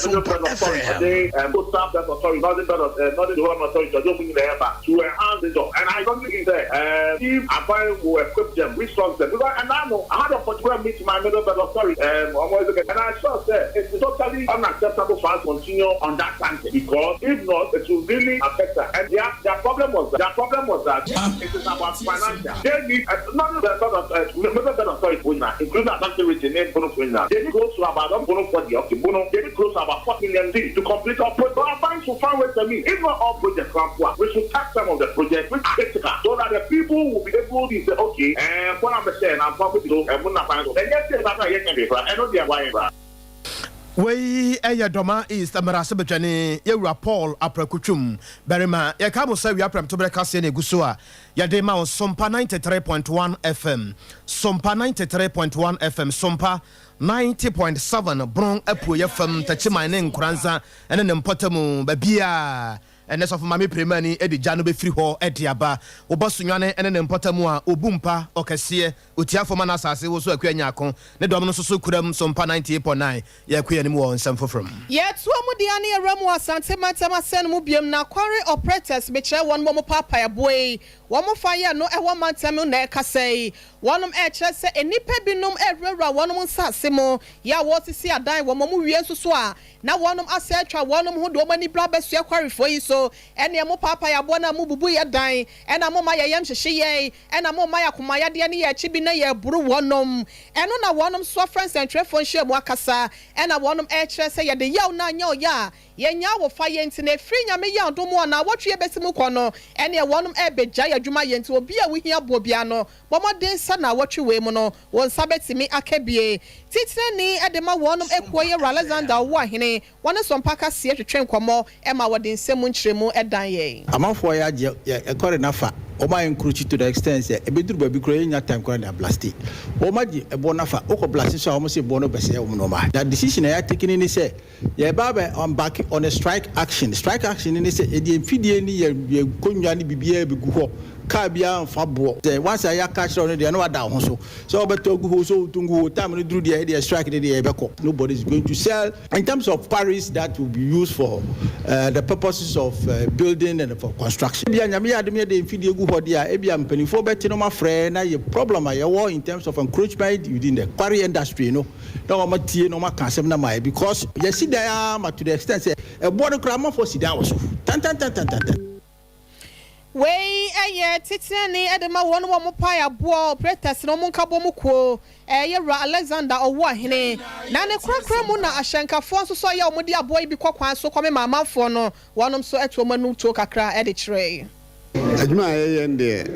Middle Belt Authority, ɔde Coastal Belt Authority, Northern Belt Northern Development Authority, ɔde ɔmo nyinaa ɛba to enhance the job. And I don't think sɛ if aban will equip them, resource them, because and I know I had a particular meeting my Middle Belt Authority ɔmo ɛsɛ and I saw sɛ it's totally unacceptable for us to continue on that tangent, because if not, it will really affect us. And their problem was that it is about financial. They need Northern Belt Middle Belt Authority, including Ashanti region ne Bono nyinaa, they need close to about Bono 40, okay, Bono, they need close to about 4 million to complete our project. But aban should find ways to me, if not all projects come, we should tax some of the projects which are critical so that the people will be able to say, okay, what I'm saying, I'm probably to and and yes, yes, I'm not I know they are why. Wei ɛyɛ Dɔma East mmarahyɛbadwane yɛwura Paul Aprakutwum barima. Yɛka mo sɛ wia prɛmtoberɛ kaseɛ no ɛgu so a yɛde ma wo Sompa 93.1 FM, Sompa 93.1 FM, Sompa 90.7 Bono Apuoyɛ fam, Takyiman ne Nkoransa ɛne ne mpɔtamu baabiaa. Ɛnɛ sɔfo Maame Piremani de gya no bɛfiri hɔ de aba wobɔ Sonwane ne ne mpɔtamu a ɔbu mpa ɔkɛseɛ ɔtiafo ma no asase wo so Akua Nyako ne dɔm no nso so kuram Sompa 98.9. Yɛkɔ anim wɔ nsɛm foforɔ mu. Yɛtoa mu deɛ ne yɛwura mu Asante mantam asɛn no mu biom na quarry operators mekyerɛ wɔn mo paapae aboa yi wɔn mo fa yɛ no ɛwɔ mantam na ɛkasa yi wɔnom ɛkyerɛ sɛ nnipa binom ɛwurawura wɔnom nsase mu yɛ a wɔsisi adan wɔn mo wie nso so a na wɔnom asɛ atwa wɔnom ho de wɔn ani bra bɛsua quarryfoɔ yi so. so. Ɛneɛ mo paapae aboɔ no a mo bubu yɛ dan, ɛna mo ma yɛ yam hyehye yɛn, ɛna mo ma yɛ akoma yadeɛ ne yɛ akyi bi na yɛ boro wɔnom. Ɛno na wɔnom nso afrɛ nsɛntwerɛfoɔ nhyiamu akasa, ɛna wɔnom ɛrekyerɛ sɛ yɛde yaw no anyɛ ɔya a yɛnyaa wɔ fa yɛ nti na ɛfiri Nyame yɛ adom a naawɔtwe yɛbɛsi mu kɔ no ɛneɛ wɔnom ɛrebɛgyae adwuma yɛ nti obi a wohia boɔ biara no Bɔ mmɔden sɛ naawɔtwe wei mu no wo nsa bɛtumi aka bie. Titenani de ma wɔnom akuo yɛ Wura Alexander Owuahene, wɔne Sompa Kaseɛ twetwe nkɔmmɔ ma wɔde nsɛm mu nkyerɛmu dan yɛn. Amanfoɔ yɛ agye yɛ kɔre no afa, wɔn ayɛ nkrokyi to the extent sɛ ɛbɛduru baabi koraa yɛnnya time koraa de ablaste. Wɔn agye ɛboɔ no afa, wokɔ blaste nso a wɔn se boɔ no bɛsɛe wɔn nnoɔma. Na decision a yɛatake no ne sɛ yɛreba abɛ embark on a strike action. Strike action no ne sɛ yɛde yɛn mfidie ne yɛn yɛn nkonnwa ne biribiara bɛgu hɔ, car biara mfa boɔ. Sɛ once a yɛaka akyerɛ wo no deɛ na wada wo ho so sɛ wobɛtɔ agu hɔ o, sɛ wotɔ ngu hɔ o, time no duru deɛ ɛdeɛ strike no deɛ yɛbɛkɔ. Nobody is going to sell. In terms of quarries that will be used for the purposes of building and for construction. Ebia Nyame yɛ adom yɛde mfidie gu hɔ deɛ a, ebia mpanimfoɔ bɛte na wɔafrɛ na yɛ problem a yɛwɔ in terms of encroachment within the quarry industry no na wɔn atie na wɔn aka asɛm no ama yɛ because yɛsi dan ara ma to the extent sɛ ɛboɔ no koraa amanfoɔ si dan wɔ so tantantantantantan. Wei yɛ titenani de ma wɔn a wɔpae aboɔ, operators, ne wɔn nkabom kuo. Ɛyɛ Wura Alexander Ɔwoahene. Na ne korakora mu na ahyɛnkafoɔ nso so a ɛyɛ a wɔde aboɔ yi bi kɔ kwan so kɔmema amanfoɔ no, wɔnom nso to wɔn anum tuo kakra de kyerɛe. Adwuma a yɛyɛ no deɛ,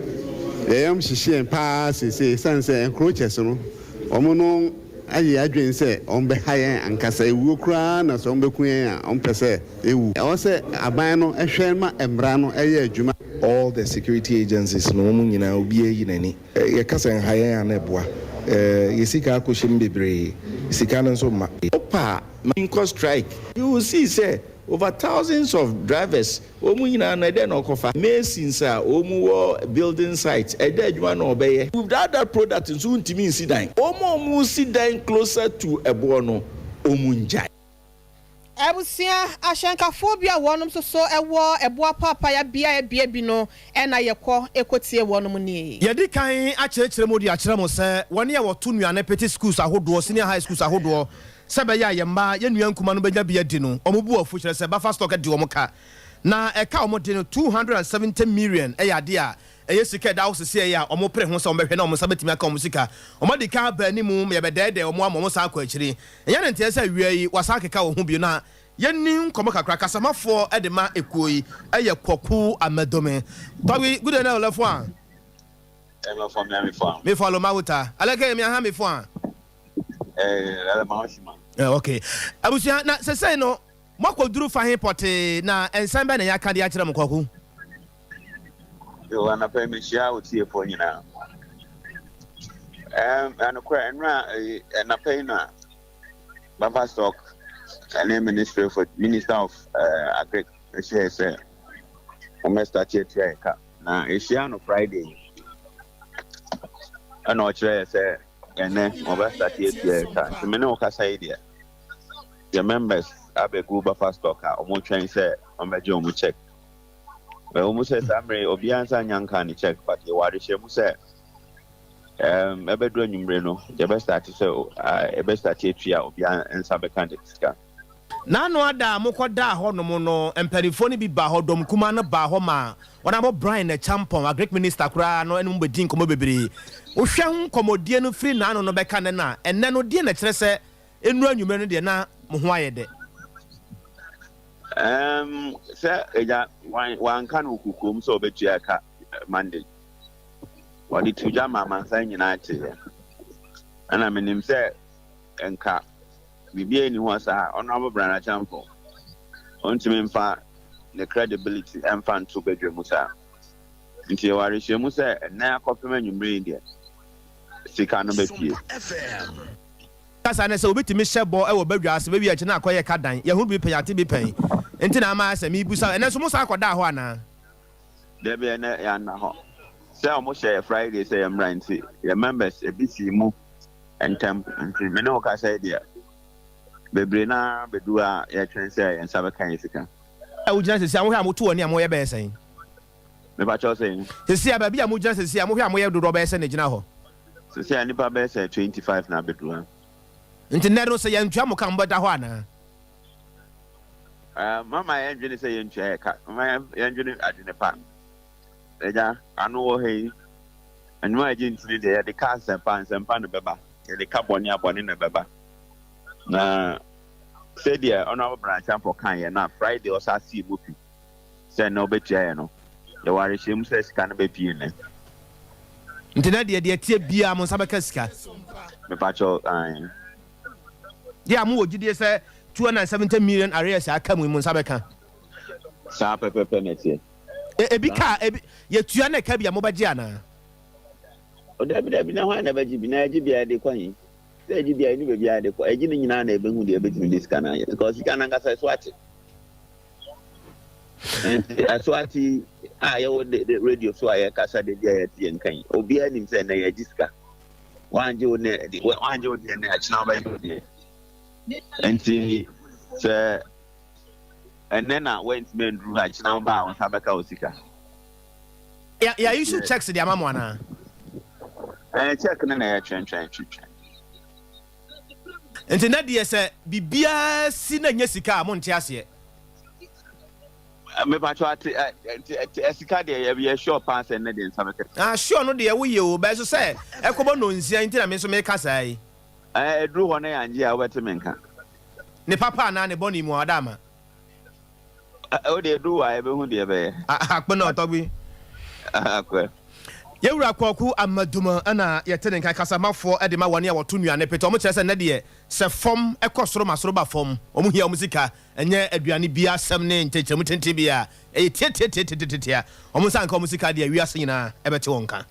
yɛn yam hyehye yɛn pa ara seesei ɛsiane sɛ encroachers no, wɔn no ayɛ adwene sɛ wɔbɛha yɛn ankasa. Ewuo koraa na sɛ wɔbɛku yɛn a, wɔmpɛ sɛ yɛwu. Ɛwɔ sɛ aban no hwɛ ma mmara no yɛ adwuma. All the security agencies no wɔn nyinaa obiara yi n'ani. Yɛka sɛ nha yɛn a na ɛboa. Yɛ sika akɔhyɛ mu bebree, sika no nso mma. Wopɛ a ma menkɔ strike. You will see sɛ over thousands of drivers Wɔn nyinaa no, ɛdɛn na wɔkɔfa? Masons a wɔn wɔ building site, ɛdɛn adwuma na wɔbɛyɛ? Without that product nso wontumi nsi dan. Wɔn a wɔresi dan closer to ɛboɔ no, wɔn ngyae. Abusua ahyɛnkafoɔ bi a wɔnom nso so wɔ ɛboɔ apaapaeɛ beaɛ bea bi no na yɛkɔ kɔtie wɔnom nie. Yɛadi kan akyerɛkyerɛ mu de akyerɛ mo sɛ wɔn a wɔto nnuane pete schools ahodoɔ, senior high schools ahodoɔ, Sɛ ɛbɛyɛ a yɛn mma, yɛn nua nkumaa no bɛnya bi adi no, wɔn bo afu, kyerɛ sɛ buffer stock de wɔn ka. Na ɛka a wɔde no, 270 million, yɛ adeɛ a ɛyɛ sika a ɛda hɔ seesei a wɔpere ho sɛ wɔbɛhwɛ na wɔn nsa bɛtumi aka wɔn sika. Wɔadi kan aba anim ma yɛbɛdɛɛdɛɛ wɔn ama wɔsan akɔ akyiri. Ɛnyɛ ne nteɛ sɛ awia yi wɔasan akeka wɔn ho bio na yɛnni nkɔmmɔ kakra. Kasamafoɔ de ma ekuo yi yɛ Kwaku Amedome. Tɔgbi, good day na olefo a. Mi fɔ alo mawu ta. Aleke mi aha mi fɔ a. Eh, ok. Abusua, na sesei no, moakɔduru fa he pɔtee, na nsɛm bɛn na yɛaka de akyerɛ mo, Kwaku? Yo, anapa yi mehyia otiefoɔ nyinaa. Ɛm, ɛnokorɛ, nnora anapa yi na Buffer Stock ɛne Ministry for Minister of uh, Agric ɛhyɛɛ sɛ wɔn start atua yɛ ka. Na ehyia no Friday ɛna ɔkyerɛ yɛ sɛ Ɛnɛ wɔbɛ start atua yɛ ka nti me ne wo kasa yi deɛ yɛ members abɛgu buffer stock a wɔn twɛn sɛ wɔn bɛgye wɔn check. Ɛwɔ mu sɛ saa mmerɛ yi obiara nsa nya nka ne check but yɛwɔ adehyɛ mu sɛ ɛm ɛbɛduru anwummere no yɛbɛ start sɛ yɛbɛ start atua obiara nsa bɛka ne sika. N'ano ada a mokɔdaa hɔnom no, mpanimfoɔ no bi baa hɔ, dɔm kumaa no baa hɔ maa Honourable Bryan Acheampong, Agric Minister koraa no ne mo bɛdii nkɔmmɔ bebree. Wohwɛ ho nkɔmmɔdie no firi n'ano no bɛka nnɛ no a, ɛnnɛ no deɛn na ɛkyerɛ sɛ ɛnnuru anwummerɛ no deɛ na mo ho ayɛ dɛ? Ɛɛm, sɛ agya wanka no kokoam sɛ ɔbɛtua ɛka Monday. Ɔde to dwa ma amansan nyinaa teeɛ. Ɛna menim sɛ nka Biribiara nni hɔ saa. Honourable Bryan Acheampong, ɔntumi mfa ne credibility mfa nto badwa mu saa. Nti yɛwɔ awerehyɛmu sɛ ɛnnɛ akɔpem anwummere yi deɛ, sika no bɛpue. Kasa ne sɛ obi tumi hyɛ bɔ wɔ badwa ase bɛwie akyi na akɔyɛ ka dan. Yɛahunu bi pɛn, yɛate bi pɛn. Nti na ama ayɛ sɛ merebisa wo, ɛnnɛ nso mosan kɔdaa hɔ anaa? Dabi ɛnnɛ yɛanna hɔ. Sɛ wɔhyɛ yɛ Friday sɛ yɛmmra nti, yɛn members ebi sii mu ntɛm nti me ne wo kasa yi deɛ bebree no ara bɛdu a yɛtwɛn sɛ yɛn nsa bɛka yɛn sika. A wogyina sisi a wohwɛ a moto w'ani a moyɛ bɛyɛ sɛn? Mepakyɛw sɛn? Sisi a baabi a mogyina sisi a mohwɛ a moyɛ dodoɔ bɛyɛ sɛn na egyina hɔ? Sisi a nnipa bɛyɛ sɛ 25 na abɛdu ha. Nti nnɛ no sɛ yɛntua mo ka a mobɛda hɔ anaa? Mama yɛndwene sɛ yɛntua yɛ ka. Mama yɛndwene adwene pa. Agya, ano wɔ ha yi, nnwuma a ɛgye ntini deɛ yɛde ka nsɛmpa a, nsɛmpa na ɛbɛba. Yɛde ka bɔne a, bɔne na ɛbɛba. Na sɛdeɛ Honourable Brian Acheampong kaeɛ no a Friday ɔsan sii mu pi sɛ nnɛ ɔbɛtua yɛn no, yɛwɔ awerehyɛmu sɛ sika no bɛpue nnɛ. Nti na deɛ deɛ ɛteɛ biara mo nsa bɛka sika? Mepakyɛw, ae. Deɛ a mowɔ gyidie sɛ 270 million arrears a aka mu yi mo nsa bɛka? Saa pɛpɛpɛ na ɛteɛ. E, ebi ka a, ebi, yɛtua na ɛka bi a mobɛgye anaa? O, dabi, dabi, na hwan na ɛbɛgye bi? Na yɛgye bi a yɛde kɔ he? Sɛ yɛgye bi a yɛnni baabi a yɛde kɔ. Yɛgye ne nyinaa na yɛbɛhu deɛ yɛbɛtumi de sika no ayɛ. Because sika no ankasa ɛso ate. Nti ɛso ate yi a yɛwɔ de, de, radio so a yɛkasa de bi a yɛte yɛn nka yi, obiara nim sɛ ɛnnɛ yɛgye sika. Woangye wo nɛ, woangye wo deɛ nnɛ, akyena wobɛgye wo deɛ. Nti sɛ ɛnɛ na woantumi anduru ha, kyena woba a wo nsa bɛka wo sika. Yɛ yɛ issue checks de ama mo anaa? Ɛɛ check no na yɛtwɛntwɛn twetwɛn. Nti na deɛ sɛ biribiara si na nyɛ sika a monte aseɛ. Mepatwa ate ɛ sika deɛ yɛ yɛ sure paa sɛ nnɛ deɛ nsa bɛka. Ah sure no deɛ woyɛ o bɛso sɛ ɛkɔbɔ nonsia nti na me nso meka saa yi. Ɛɛ ɛduru hɔ na yɛangye a wobɛte me nka. Ne papa anaa ne bɔne mu a ɔda ama. Wo deɛ ɛduru hɔ a yɛbɛhu deɛ ɛbɛyɛ. Akpe na ɔtɔgbi. Akpe. Yɛwura Kwaku Amadum na yɛte ne nka kasamafoɔ de ma wɔne a wɔto nnuane pete. Wɔn kyerɛ sɛ nnɛ deɛ sɛ fam kɔ soro ma soro ba fam. Wɔn hia wɔn sika ɛnyɛ aduane bi asɛm ne nkyerɛkyerɛmu tenten bi a ɛyɛ tiatiatiatiatia. Wɔn nsa nka wɔn sika deɛ wiase nyinaa ɛbɛte wɔn nka.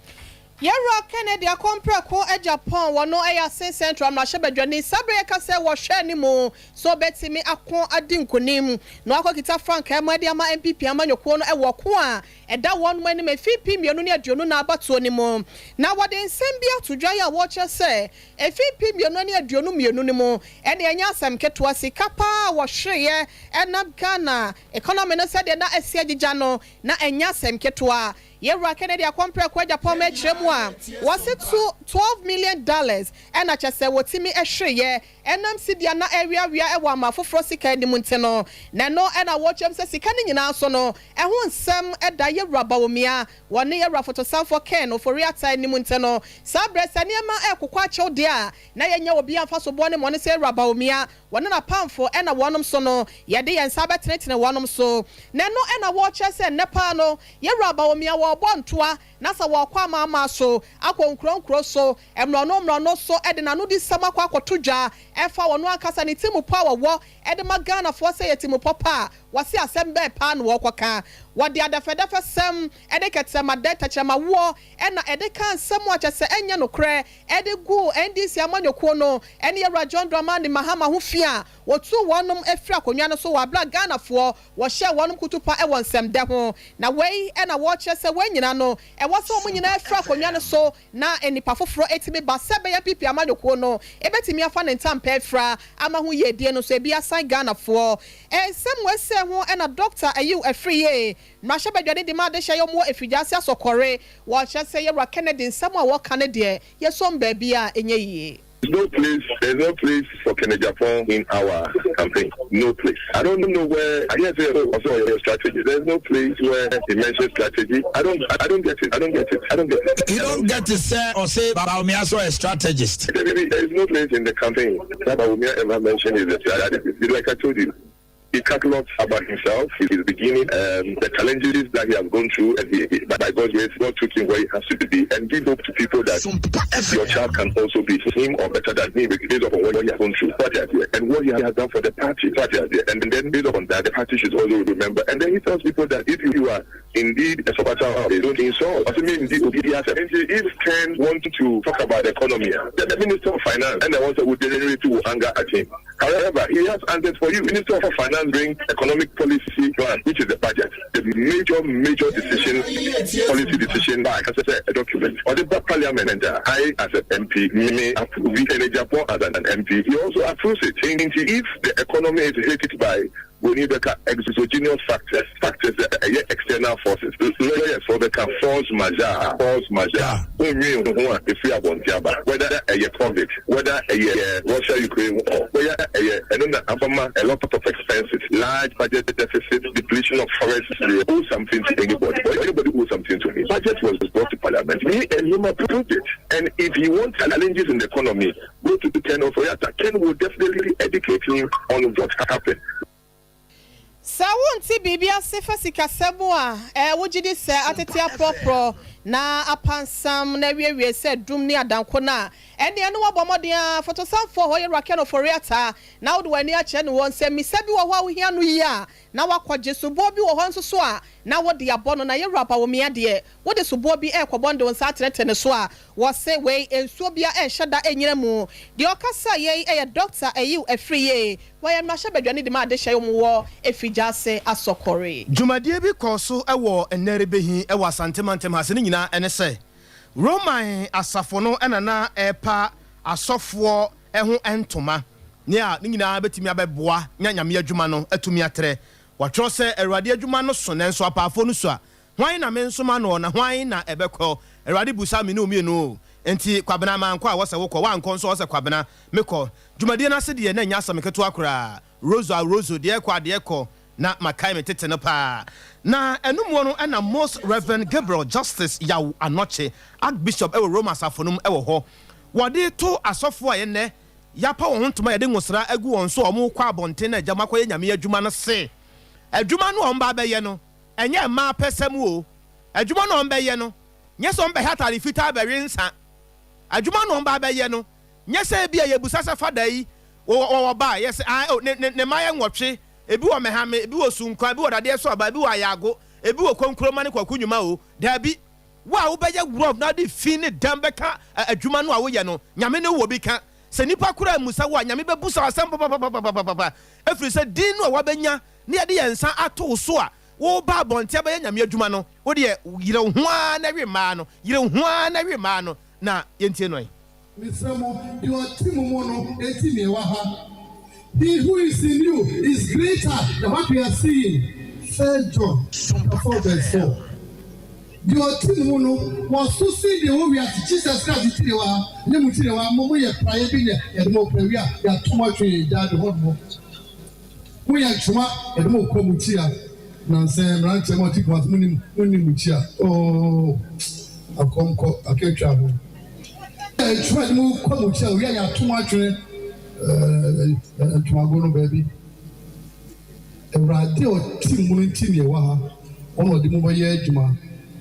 Yɛwura Kennedy Akompreko Agyapong, wɔno yɛ Asin Central mmarahyɛbadwani, saa berɛ yi yɛka sɛ wɔhwɛ anim sɛ ɔbɛtumi ako adi nkunim na wakɔkita frankaa mu de ama NPP amanyɔkuo no wɔ ɔko a ɛda wɔnom anim mfeɛ 2024 abatoɔ no mu. Na wɔde nsɛm bi ato dwa yi a wɔkyerɛ sɛ mfeɛ 2022 no mu ɛne ɛnyɛ asɛm ketewa sika paa a wɔhwereeɛ ɛnam Ghana economy no sɛdeɛ na asi agyigya no na ɛnyɛ asɛm ketewa. Yɛwura Kennedy Akɔmprɛko Agyapong kyerɛ mu a, wɔse to $12 million ɛna kyɛsɛ wɔtumi hwereeɛ ɛnam sidi a na ɛreweawea wɔ ama afoforɔ sika anim nti no. Na ɛno na wɔkyerɛ mu sɛ sika no nyinaa nso no ɛho nsɛm da Yɛwura Bawumia, wɔne Yɛwura Fotosanfoɔ Ken Ofori-Atta anim nti no, saa berɛ sɛ nneɛma ɛrekokɔ akyɛw deɛ a na yɛnyɛ obiara mfasoboɔ ne mmɔne sɛ Yɛwura Bawumia, wɔne n'apamfo ɛna wɔnom so no yɛde yɛn nsa bɛtenetene wɔnom so. Na ɛno na wɔkyerɛ sɛ nnɛ paa no Yɛwura Bawumia wɔrebɔ ntoa na sɛ wɔrekɔ amanaman so, akɔ nkuro nkuro so, mmorɔno mmorɔno so de n'anodisɛm akɔ akɔto dwa ɛfa ɔno ankasa ne timupɔ a wɔwɔ de ma Ghanafoɔ sɛ ɛyɛ timupɔ pa a, wɔse asɛm bɛn paa na wɔrekɔka? Wɔde adɛfɛdɛfɛsɛm de kɛtrɛmadɛ, tɛkyerɛmawoɔ na ɛde kaa nsɛm a kyerɛ sɛ ɛnyɛ nokorɛ de guu NDC amanyɔkuo no ne Yɛwura John Dramani Mahama ho fi a wɔtuu wɔnom firi akonnwa no so wɔ aberɛ a Ghanafoɔ Wɔhyɛɛ wɔnom kutupa wɔ nsɛmdɛ ho. Na wei na wɔrekyerɛ sɛ wɔn nyinaa no, ɛwɔ sɛ wɔn nyinaa firi akonnwa no so na nnipa foforɔ tumi ba sɛ ɛbɛyɛ NPP amanyɔkuo no bɛtumi afa ne ntampɛ afira ama ho yiedie no nso ebi asan Ghanafoɔ. Nsɛm wei sei ho na Dɔkta Ayew Afriyie, mmarahyɛbadwani de ma adehyeɛ yɛ wɔn wɔ Afigya ase Asɔkɔre, wɔrekyerɛ sɛ Yɛwura Kennedy nsɛm a wɔka no deɛ yɛsɔm baabi a ɛnyɛ yie. No place, there's no place for Kennedy Agyapong in our campaign. No place. I don't know where, I hear say, oh, also your strategy. There's no place where he mentions strategy. I don't, I don't get it. I don't get it. I don't get it. You don't get it, sir, or say Bawumia so a strategist. There is no place in the campaign that Bawumia ever mentioned is a strategist. Like I told you, he catalogs about himself, his beginning, the challenges that he has gone through, and he, he, by God's grace, God took him where he has to be, and give hope to people that your child can also be him or better than him based upon what he has gone through, what he has, and what he has done for the party, what he has, and then based upon that, the party should also remember. And then he tells people that if you are indeed a supporter, they don't insult. I mean, if Ken want to talk about the economy, then the Minister of Finance and the ones that would generate to anger at him. However, he has answers for you. Minister of Finance bring economic policy plan, which is the budget, the major, major decision, policy decision by a document. Or the parliament, I as an MP may approve it, and Agyapong as an MP, he also approves it. If the economy is hit by Broni bɛka exogenous factors, factors a ɛyɛ external forces. Lawyers foɔ bɛka force majeure, force majeure. Wonnwen ho a ɛfiri abɔnten aba, whether ɛyɛ covid, whether ɛyɛ Russia Ukraine war, whether ɛyɛ ɛno na abama a lot of expenses, large budget deficit, depletion of forests, they owe something to anybody or anybody owe something to me. Budget was brought to parliament, me and him approved it. And if he wants challenges in the economy, go to Ken Ofori-Atta. Ken will definitely educate him on what happened. Sɛ wonte biribi ase fa sikasɛm mu a, ɛɛ wogye di sɛ atete aprɔprɔ na apansam na awiewie sɛ dum ne adanko no a, ɛnneɛ ne woabɔ mmɔden ara. Fotosanfoɔ hɔ yɛ Raquel Ofori-Atta na wode w'ani akyerɛ no wɔ nsɛmmisa bi wɔ hɔ a wohia no yie a, na woakɔgye. Soboɔ bi wɔ hɔ nso so a, na wode abɔ no. Na Yɛwura Bawumia deɛ, wode soboɔ bi rekɔbɔ no de wo nsa atenetene ne so a, wɔse wei nsuo biara nhyɛ da nnyina mu. Deɛ ɔkasa yei yɛ Dɔkta Ayew Afriyie. Wɔyɛ mmarahyɛbadwani de ma adehyeɛ wɔn wɔ Efigyaase Asɔkɔre. Dwumadie bi kɔɔ so wɔ nnɛ rebehi wɔ Asante mantam ha ase, ne nyinaa ne sɛ Roman asafo no na na ɛrepa asɔfoɔ ho ntoma, nea ne nyinaa bɛtumi abɛboa nya Nyame adwuma no atumi atrɛ. Wɔatwerɛ sɛ, Awurade adwuma no so, nanso apaafoɔ no sua. Hwan na mensoma noɔ, na hwan na ɛbɛkɔ? Awurade busa me ne wo mmienu o. Enti Kwabena, mankɔ a, wɔsɛ wokɔ, woankɔ nso a, wɔsɛ Kwabena, mekɔ. Dwumadie no ase deɛ, na ɛnyɛ asɛm ketewa koraa. Rozo a rozo, deɛ ɛkɔ a deɛ ɛkɔ, na makae me tete no paa. Na ɛno muo no na Most Rev. Gabriel Justice Yaw Anokye, Archbishop wɔ Roma asafo no mu wɔ hɔ. Wɔde to asɔfoɔ a ɛnnɛ yɛapa wɔn ho ntoma a yɛde ngosra agu wɔn so a wɔrekɔ abɔnten na agya wɔakɔyɛ Nyame adwuma no se, adwuma no a wɔba abɛyɛ no, ɛnyɛ mmaa apɛsɛm o. Adwuma no a wɔbɛyɛ no, nyɛ sɛ wɔbɛhyɛ atade fitaa abɛwe nsa. Adwuma no a wɔba abɛyɛ no, nyɛ sɛ ebia yɛbisa sɛ fada yi wɔ wɔ ba a, yɛse ae o, ne ne ne mma yɛ nwɔtwe, ebi wɔ Mɛhame, ebi wɔ Sunkwa, ebi wɔ Dadeɛ so Aba, ebi wɔ Ayago, ebi wɔ Konkuroma ne Kwaku Nnwuma o. Daabi. Wo a wobɛyɛ worɔf na wode fi ne dɛm bɛka adwuma no a woyɛ no, Nyame ne wo wɔ bi ka. Sɛ nnipa koraa mmusa wo a, Nyame bɛbusa wo asɛm papapapapapa, ɛfiri sɛ din no a woabɛnya na yɛde yɛn nsa ato wo so a woreba abɔnten abɛyɛ Nyame adwuma no, wo deɛ yere wo ho ara na we mmaa no, yere wo ho ara na we mmaa no, na yɛntie no ɛ. Mesrɛ mo, deɛ ɔte mo mu no nti na yɛwɔ ha. He who is in you is greater than what we are seeing. First John chapter 4 verse 4. Deɛ ɔte mo mu no, wɔso sen deɛ ɛwɔ wiase. Jesus Christ nti na yɛwɔ ha, ɛnyɛ mo nti na yɛwɔ ha. Mo moyɛ praeɛ bi na yɛde mo pra wie a, yɛato mo atwene gyaade hɔnom. Mo yɛ ntoma yɛde mo kɔ mukyia nansɛ mmeranteɛ mo ɔte kumase mo nim mo nim mukyia oo akɔm kɔ akatwa ho yɛ ntoma yɛde mo kɔ mukyia owia yɛato mo atwene ɛɛ ntomago no baabi awurade ɔte mu no nti na ɛwɔ ha wɔn ɔde mo bɛyɛ adwuma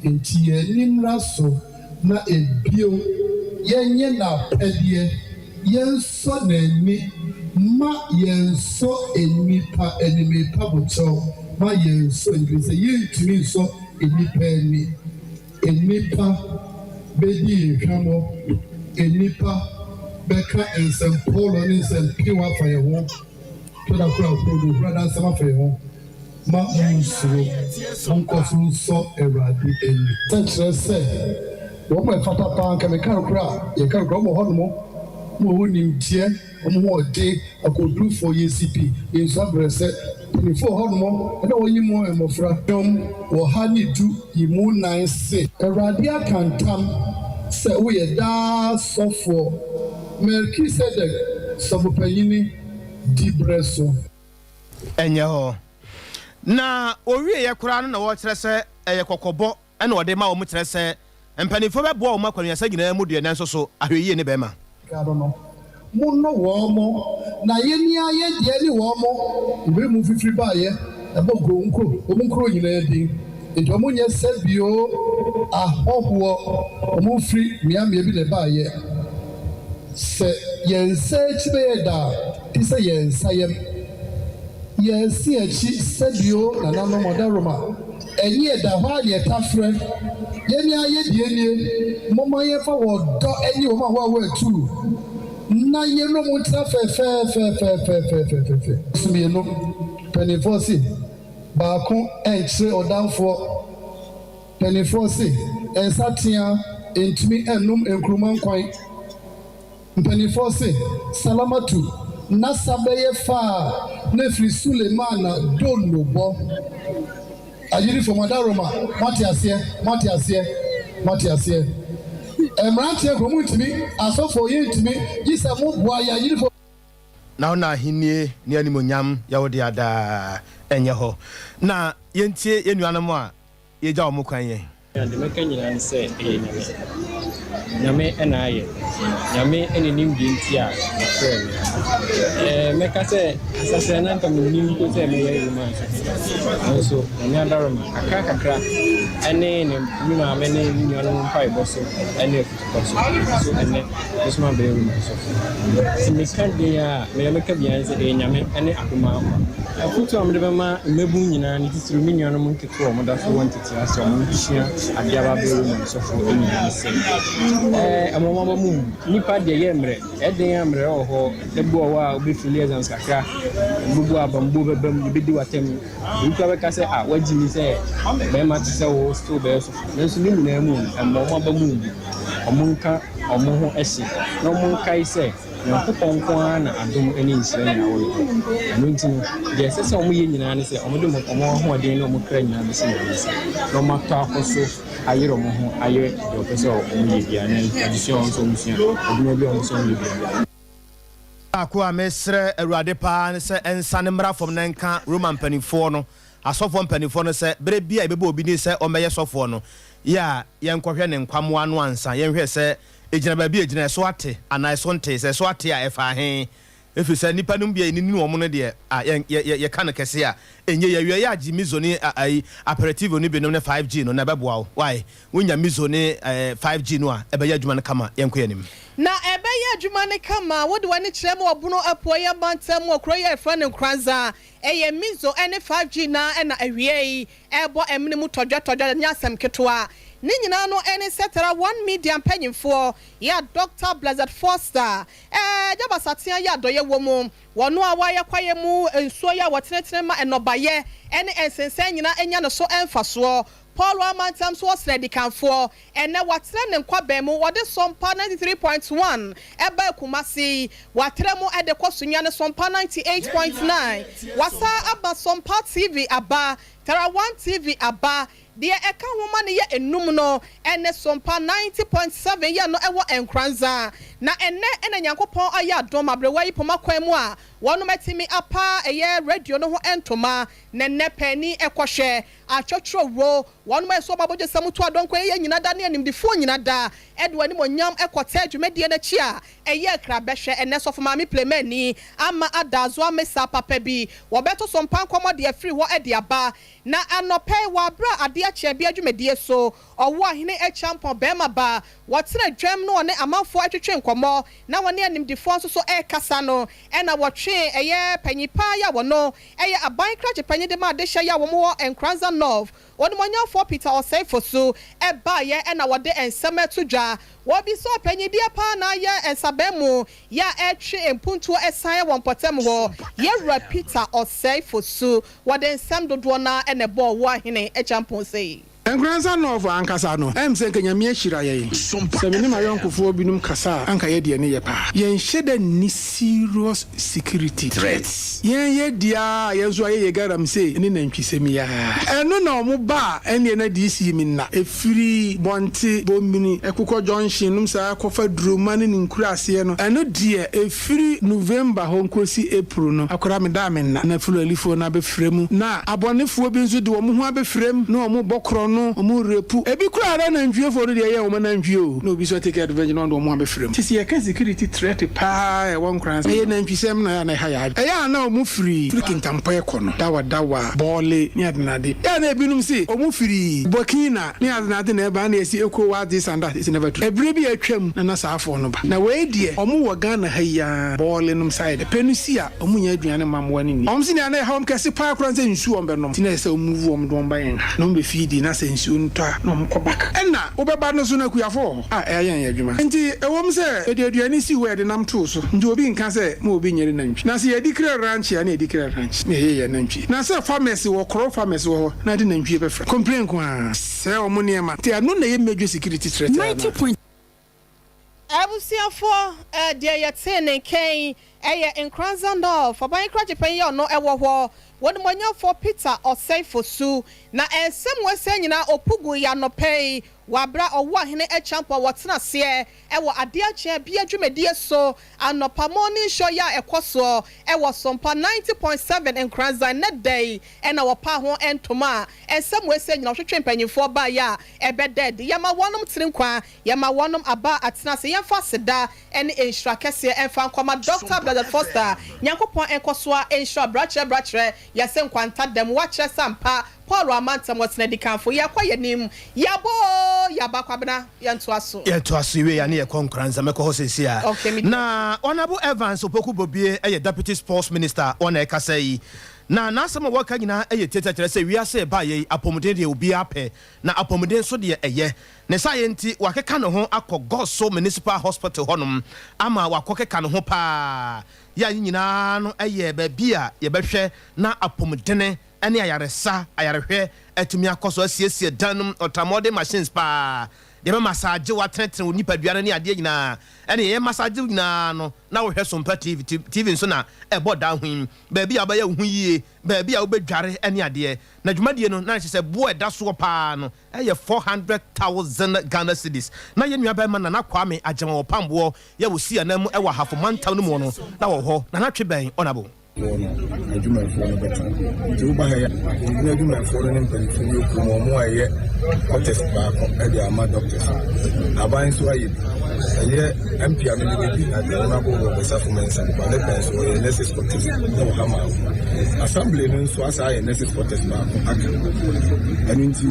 nti yɛn ani mmra so na ebio yɛnyɛ n'apɛdeɛ Yɛnsɔ n'ani, mma yɛnsɔ nnipa ani, mepa mo kyɛw, mma yɛnsɔ nnipa ani, sɛ yɛntumi nsɔ nnipa ani, nnipa bɛdi yɛn hwammɔ, nnipa bɛka nsɛmpɔɔlɔ ne nsɛmpew afa yɛn ho, tɔ da koro a kuro do hura dansɛm afa yɛn ho. Mma munnsuro, monkɔ so nsɔ Awurade ani. Kyerɛ sɛ, wɔn a ɛfata paa, anka meka nokorɛ a, yɛka nokorɛ, wɔn wɔ hɔnom, wɔn wɔ nimdeɛ, wɔn ho ɔden, akokoɔdurufoɔ, yɛnsi pi, yɛnsua abrɛsɛ, mpanimfoɔ wɔ hɔnom, ɛna wɔyi mu mmɔfra. Dwom 110 yi mu nan se. Awurade aka ntam sɛ woyɛ daa sɔfoɔ, Melkisedek sɔfopanyini diberɛ so. Ɛnyɛ hɔ. Na ɔwieeɛ koraa no na wɔkyerɛ sɛ ɛyɛ kɔkɔbɔ na ɔde ma wɔn kyerɛ sɛ mpanimfoɔ bɛboa wɔn akwanuasa nyinaa mu deɛ nanso so ahwɛyie ne bɛrima. Krado no, monnɔ wɔn, na yɛn ara yɛn deɛ ne wɔn. Mmerɛ mu fifiri baeɛ, ɛbɔ nkuro nkuro, wɔn nkuro nyinaa din, enti wɔn nyɛ sɛ bio ahɔhoɔ, wɔn firi mmeammea bi na ɛbaeɛ. Sɛ yɛn nsa akyi bɛyɛ da a, te sɛ yɛn nsa yam. Yɛn se akyi sɛ bio nananom ɔdawuroma, ɛnye ɛda hɔ ara deɛ tafrɛ. Yɛn ara yɛ deɛ nie, momma yɛmfa wɔ dɔ nye wɔn a wɔawo atuu, na yɛne wɔn ntena fɛfɛɛfɛfɛfɛfɛfɛfɛ. So mmienu, Mpanimfoɔ se, baako nkyere ɔdamfoɔ. Mpanimfoɔ se, nsateaa ntumi nnom nkruma nkwan. Mpanimfoɔ se, Salamatu, nasa bɛyɛ faa. na ɛfiri Sulemana Donnobɔ. Agyidifo, mo adaworoma, moate aseɛ, moate aseɛ, moate aseɛ. Mmeranteɛ koro, montumi, asɔfoɔ, yɛntumi, gye sɛ moboa yɛn agyidifo. Na wo na ahennie ne animuonyam yɛ wo dea daa. Ɛnyɛ hɔ na yɛntie yɛn nuanom a yɛgya wɔn kwan yɛn. Na deɛ mɛka nyinaa ne sɛ ɛyɛ Nyame. Nyame na ayɛ. Nyame na nim deɛ nti a ɔfrɛɛ me. Ɛɛ mɛka sɛ asasɛ na nka mennim mpo sɛ mɛyɛ Roman sɔfo. Nanso Nyame adaworoma, kakra kakra ɛne ne me maame ne me nuanom mpaebɔ so ɛne afutukɔ so, so ɛnnɛ me nso mabɛyɛ Roman sɔfo. Nti meka den a, deɛ mɛka biara ne sɛ ɛyɛ Nyame ne adom ara kwa. Afotu a mede bɛma mmabun nyinaa ne titiriw me nuanom nketewa a wɔda so wɔ ntetease a wɔresua ade aba abɛyɛ Roman sɔfo nyinaa ne sɛ, Ɛɛ, ɛma wɔn aba mu mmu. Nnipa deɛ yɛ mmerɛ. Ɛyɛ den a mmerɛ wɔ hɔ. Da bi wɔ hɔ a wobɛfili exams kakra, wobɛbu abambuo bɛba mu, yɛbɛdi wo atɛm. Obi koraa bɛka sɛ, ah, woagye ni sɛ barima te sɛ wo still bɛyɛ sɔfo. Nanso ne nyinaa mu no, ɛmma wɔn aba mu mmu. Wɔnka wɔn ho hye na wɔnkae sɛ, Nyankopɔn nko ara na adom ne nhyira nyinaa wɔ ne hɔ. Ɛno nti no, deɛ ɛsɛ sɛ wɔyɛ nyinaa ne sɛ wɔde wɔn ahoɔden ne wɔn kra nyinaa bɛhyɛ Nyame nsa, na wɔatɔ akɔ so ayere wɔn ho ayɛ deɛ wɔpɛ sɛ wɔyɛ biara, na adesua a wɔn nso wɔsua, adwuma biara a wɔn nso wɔyɛ biara. Baako a mesrɛ Awurade paa ne sɛ ɛnsane mmra fam na ɛnka Roma mpanimfoɔ no, asɔfoɔ mpanimfoɔ no sɛ berɛ bi a yɛbɛbɔ obi din sɛ ɔmmɛyɛ sɔfoɔ no, yɛ a yɛnkɔhwɛ ne nkwammoa no ansa, yɛnhwɛ sɛ Egyina baabi a egyina, ɛso ate anaa ɛso ntee? Sɛ ɛso ate a, ɛfa he? Efiri sɛ nnipa no mu bi a yɛnini wɔn no deɛ, a yɛn, yɛ, yɛ, yɛka no kɛse a, ɛnyɛ yie. Awieeɛ a gye Mizo ne a, ayi, Aperitivo no binom ne 5G no, na ɛbɛboa wo. Wai? Wonya Mizo ne ɛɛ, 5G no a, ɛbɛyɛ adwuma no kama. Yɛnkɔ yɛn anim. Na ɛbɛyɛ adwuma no kama. Wode w'ani kyerɛ mu wɔ Bono Apueeɛ Mantam mu wɔ kuro yi a yɛfrɛ no Nkoranza. Ɛyɛ Mizo ne 5G no ara na awiei ɛrebɔ ɛmene mu tɔdwɛtɔdwɛ nyɛ asɛm ketewa. Ne nyinaa no ɛne sɛ Tara One Media mpanyinfoɔ yɛ a Dɔkta Blessed Foster ɛɛ Gyabasatea yɛ adɔyɛ wɔ mu. Wɔn a wɔayɛ kwaeɛ mu nsuo yi a wɔtenetene ma nnɔbaeɛ ne nsensɛn nyinaa nya ne so mfasoɔ. Paul Amantam so ɔsrɛ adikanfoɔ. Ɛnnɛ watrɛ ne nkwaban mu, wɔde Sompa 93.1 baa Kumasi, watrɛ mu de kɔ Sunyani Sompa 98.9, wasa aba Sompa TV aba, Tara One TV aba, deɛ ɛka ho ma no yɛ nnum no ne Sompa 90.7 yɛ no wɔ Nkoranza. Na ɛnnɛ na Nyankopɔn ayɛ adom aberewa yi poma kwan mu a wɔnom atumi apa ɛyɛ radio no ho ntoma, na ɛnnɛ paani kɔhwɛ Atwɔtwrɔ wuro, wɔnom a ɛso wɔn abɔdwesɛm to adɔnkɔ yɛyɛ nyina da ne animdefoɔ nyina da de wɔn animuonyam kɔtaa dwumadie no akyi a ɛyɛ akra bɛhwɛ ɛnnɛ Sɔfo Maame Plemani ama Adaazo Amesa papa bi wɔbɛto so mpa nkɔmmɔ de afiri hɔ de aba na anɔpa yi wɔ aberɛ a adeɛ akye abia dwumadie so Ɔwoahene Acheampong barima ba wɔtena dwam na ɔne amanfoɔ retwetwe nkɔmmɔ na wɔne animdefoɔ nso so rekasa no ɛna wɔtwee ɛyɛ panyin paa yi a wɔno ɛyɛ aban krakye panyin de ma adehyɛ yi a wɔn wɔ Nkoranza North, Onimuonyamfoɔ Peter Osei Fosu baeɛ ɛna wɔde nsɛm reto dwa. Wɔbisa ɔpanyin deɛ paa na ayɛ nsaban mu yɛ a ɛretwe mpuntuo ɛsan wɔ mpɔtam hɔ, Yɛwura Peter Osei Fosu. Wɔde nsɛm dodoɔ no ara na ɛbɔɔ Woahene Acheampong sei. Nkoranza North ankasa no, ɛyɛ me sɛ nka Nyame ahyira yɛn. Sɛ me ne m'ayɔnkofoɔ binom kasa a, anka yɛ deɛ ne yɛ paa. Yɛnhyɛ da nni serious security threats. Yɛn yɛ deɛ a yɛn nso ayɛ yɛ galamsey ne nantwisɛm yi ara. Ɛno na wɔn ba a, ɛnneɛ na DC me nna. Ɛfiri Bɔnte, Bomini, Ɛkokɔ Junction nom saa kɔfa Duroma ne ne nkuraaseɛ no, ɛno deɛ ɛfiri November hɔ nkɔsi April no, akwadaa medaa me nna. Na Fulanifoɔ no abɛfra mu, na abɔnefoɔ bi nso de wɔn ho abɛfra mu, na wɔrebɔ korɔno, wɔrerepu. Ebi koraa na anantwiefoɔ no deɛ ɛyɛ wɔn anantwie o, na obi nso atake advantage na ɔde wɔn ho abɛfra mu. Nti sɛ yɛka security threat paa a ɛwɔ Nkoranza, ɛyɛ nantwisɛm na ɛyɛ a na ɛha yɛn adwene. Ɛyɛ a na wɔfiri firi Kintampo kɔ no, Dawa Dawa, Bɔɔle ne adenade. Ɛyɛ a na ebinom se wɔfiri Burkina ne adenade na ɛba, na yɛse Ecowas this and that, it's never true. Ɛberɛ bi a atwam na na saa afoɔ no ba. Na wei deɛ wɔwɔ Ghana ha yi ara, Bɔɔle nom side, ɛpɛ no si a, Wɔn nnya aduane mma mmoa no nni. Wɔn se nea na ɛha wɔn kɛse paa koraa ne sɛ nsuo a wɔn bɛnom. Nti na ɛsɛ sɛ wɔn move wɔn de wɔn ba yɛn ha na wɔn bɛ feedi na sɛ nsuo no tɔ a na wɔn kɔ back. Ɛna wobɛba no nso no akuafoɔ wɔ hɔ a ɛyɛ yɛn adwuma. Nti ɛwom sɛ yɛde aduane si hɔ a yɛde nam too so nti obi nka sɛ ma obi nyere nantwi. Na sɛ yɛdi kra ranch a na yɛdi kra ranch na yɛyɛ yɛn nantwie. Na sɛ farmers wɔ korɔ farmers wɔ hɔ na de nantwie bɛfra. Complain nko ara. Sɛe wɔn nneɛma. Nti ɛno na ɛyɛ major security threat a na. Abusuafoɔ, deɛ yɛtee ne nka yi Ɛyɛ Nkoranza North aban nkragye panyin a ɔno ɛwɔ hɔ, wɔnimonyamfoɔ Peter Osei Fosu, na nsɛm wɔsɛ nyinaa opu gu yɛ anɔpɛ yi wɔ abere a ɔwɔ ahene Acheampong a wɔtena aseɛ ɛwɔ adeɛ akyea bia dwumadie so anɔpa morning show yi a ɛkɔ soɔ ɛwɔ Sompa 90.7 Nkoranza ne da yi, ɛna wɔpa ho ntoma a nsɛm wɔsɛ nyinaa ɔhwehwɛ mpanyinfoɔ baeɛ a ɛbɛdɛ de yɛma wɔnom tiri nkwa, yɛma wɔnom aba atena ase. Yɛmfa aseda ɛne nhyira kɛseɛ ɛmfa nkɔma Dr. Blessed Foster. Nyankopɔn ɛnkɔ so a nhyira brakyerɛ brakyerɛ yɛsɛ nkwanta dɛm wakyerɛ sampa Paul amantam wɔtena dikanfo. Yɛkɔ yɛnim yɛabɔ yɛaba Kwabena, yɛntoa so. Yɛtoa so wie a ne yɛkɔ Nkoranza. Mɛkɔ hɔ seesi a. Okay, me na Honorable Evans Opoku Bobie ɛyɛ Deputy Sports Minister, wɔn ɛkasa yi na n'asɛm a wɔka nyinaa ɛyɛ tietia kyerɛ sɛ wiase ɛba yɛ yi, apɔmuden deɛ obiara pɛ, na apɔmuden nso deɛ ɛyɛ ne saa yɛ nti wakeka ne ho akɔ Goaso Municipal Hospital hɔnom ama wakɔ keka ne ho paa. Yɛ a yi nyinaa no ɛyɛ baabi a yɛbɛhwɛ na apɔmudene ɛne ayaresa ayarehwɛ atumi akɔ so. Asiesie dan no, ultramodern machines paa deɛ bɛ massage wo, atenetene wo nipadua no ne adeɛ nyinaa, ɛne yɛyɛ massage wo nyinaa no na wohwɛ Sompa TV. TV nso na ɛbɔ dan ho yi, baabi a wobɛyɛ wo ho yie, baabi a wobɛdware ne adeɛ. Na dwumadie no na kyerɛ sɛ boɔ ɛda soɔ paa no ɛyɛ 400,000 Ghana cedis. Na yɛn nua bɛrima Nana Kwame Agyema wɔ pamboɔ yɛ wɔ si anan mu ɛwɔ Ahafo mantam no mu no na wɔ hɔ. Nana twe bɛn ɔnabo. Foɔ no adwumayɛfoɔ no bɛtena nti woba ha yi, apɔmuden adwumayɛfoɔ no ne mpanimfoɔ bi okuo mu ɔmo a ɛyɛ quarters baako de ama doctors. Aban nso ayɛ bi, ɛyɛ MP a mene bɛdi ade Honorable Robert Safo Mensah ba ne pɛn so ɔyɛ nurses quarters ɛwɔ ha ma assembly no nso asa ayɛ nurses quarters baako aka. Ɛno nti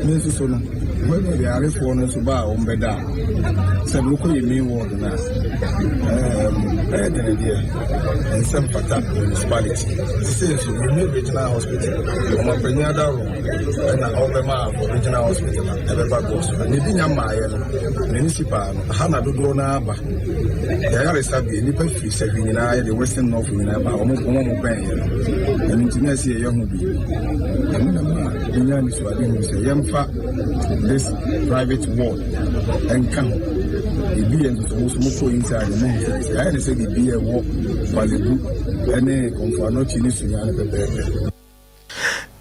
me nso so no whoever the arefoɔ no nso ba a wɔn bɛda a sɛ wokɔ yɛ main ward no a ɛyɛ dene deɛ nsɛm fata municipality sisi nso yɛnyɛ regional hospital. Ɔmapanyin adaro ɛna ɔbɛma regional hospital a ɛbɛba Goaso na ebi nya mmaayɛ no municipal no ha na dodoɔ no aba yɛayaresa bie. Nnipa firi Sɛhwi nyinaa, yɛde Western North nyinaa ba, ɔmo ɔmo mo bɛn yɛ no. Ɛno nti na ɛsɛ yɛyɛ ho bi. Ɛno na ma yɛnya anisoade hu sɛ yɛmfa this private ward ɛnka ho. Ebi yɛ nso so mo kɔ inside mo hu sɛ ayɛ ne sɛ biribi a ɛwɔ Korle Bu ɛne Komfo Anokye ne Sunyani pɛpɛɛpɛ.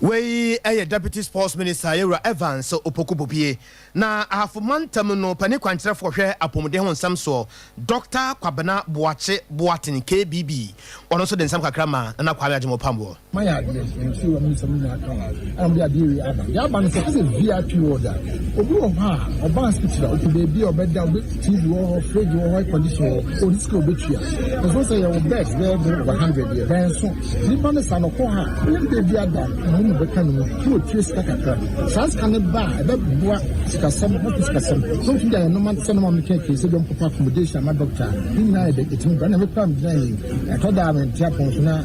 Wei ɛyɛ Deputy Sports Minister yɛwura Evans Opoku Bobie. Na Ahafo mantam no panin kwankyerɛfoɔ hwɛ apɔmuden ho nsɛm soɔ, Dr. Kwabena Boakye Boateng KBB, ɔno nso de nsɛm kakra ma Nana Kwame Agyemɔ Pamboɔ. Mayɛ adeɛ nsuo wɔ mu nsɛm nyinaa ka ho ɛna mode adeɛ wei aba. Deɛ aba no sɛ sɛ VIP ward a, obi wɔ hɔ a ɔba hospital a ɔpɛ baabi a ɔbɛda, ɔbɛ TV wɔ hɔ, fridge wɔ hɔ, air condition wɔ hɔ, ɔde sika ɔbɛtua. Ɛso sɛ yɛwɔ beds bɛyɛ bɛyɛ over 100 deɛ bɛn so nipa no sa no kɔ ha ne baabi ada na mu bɛka no mu na ɔtua sika kakra. Saa sika no ba a, ɛbɛboa sikasɛm hope sikasɛm so ntumi de ayɛ nɔɔma sɛ nɔɔma meka akyi sɛ bi ɔmpɔpɔ accommodation ama doctor ne nyinaa yɛ dɛ ɛtumi ba na mekora megyina yi ɛtɔ da a mente apɔn so na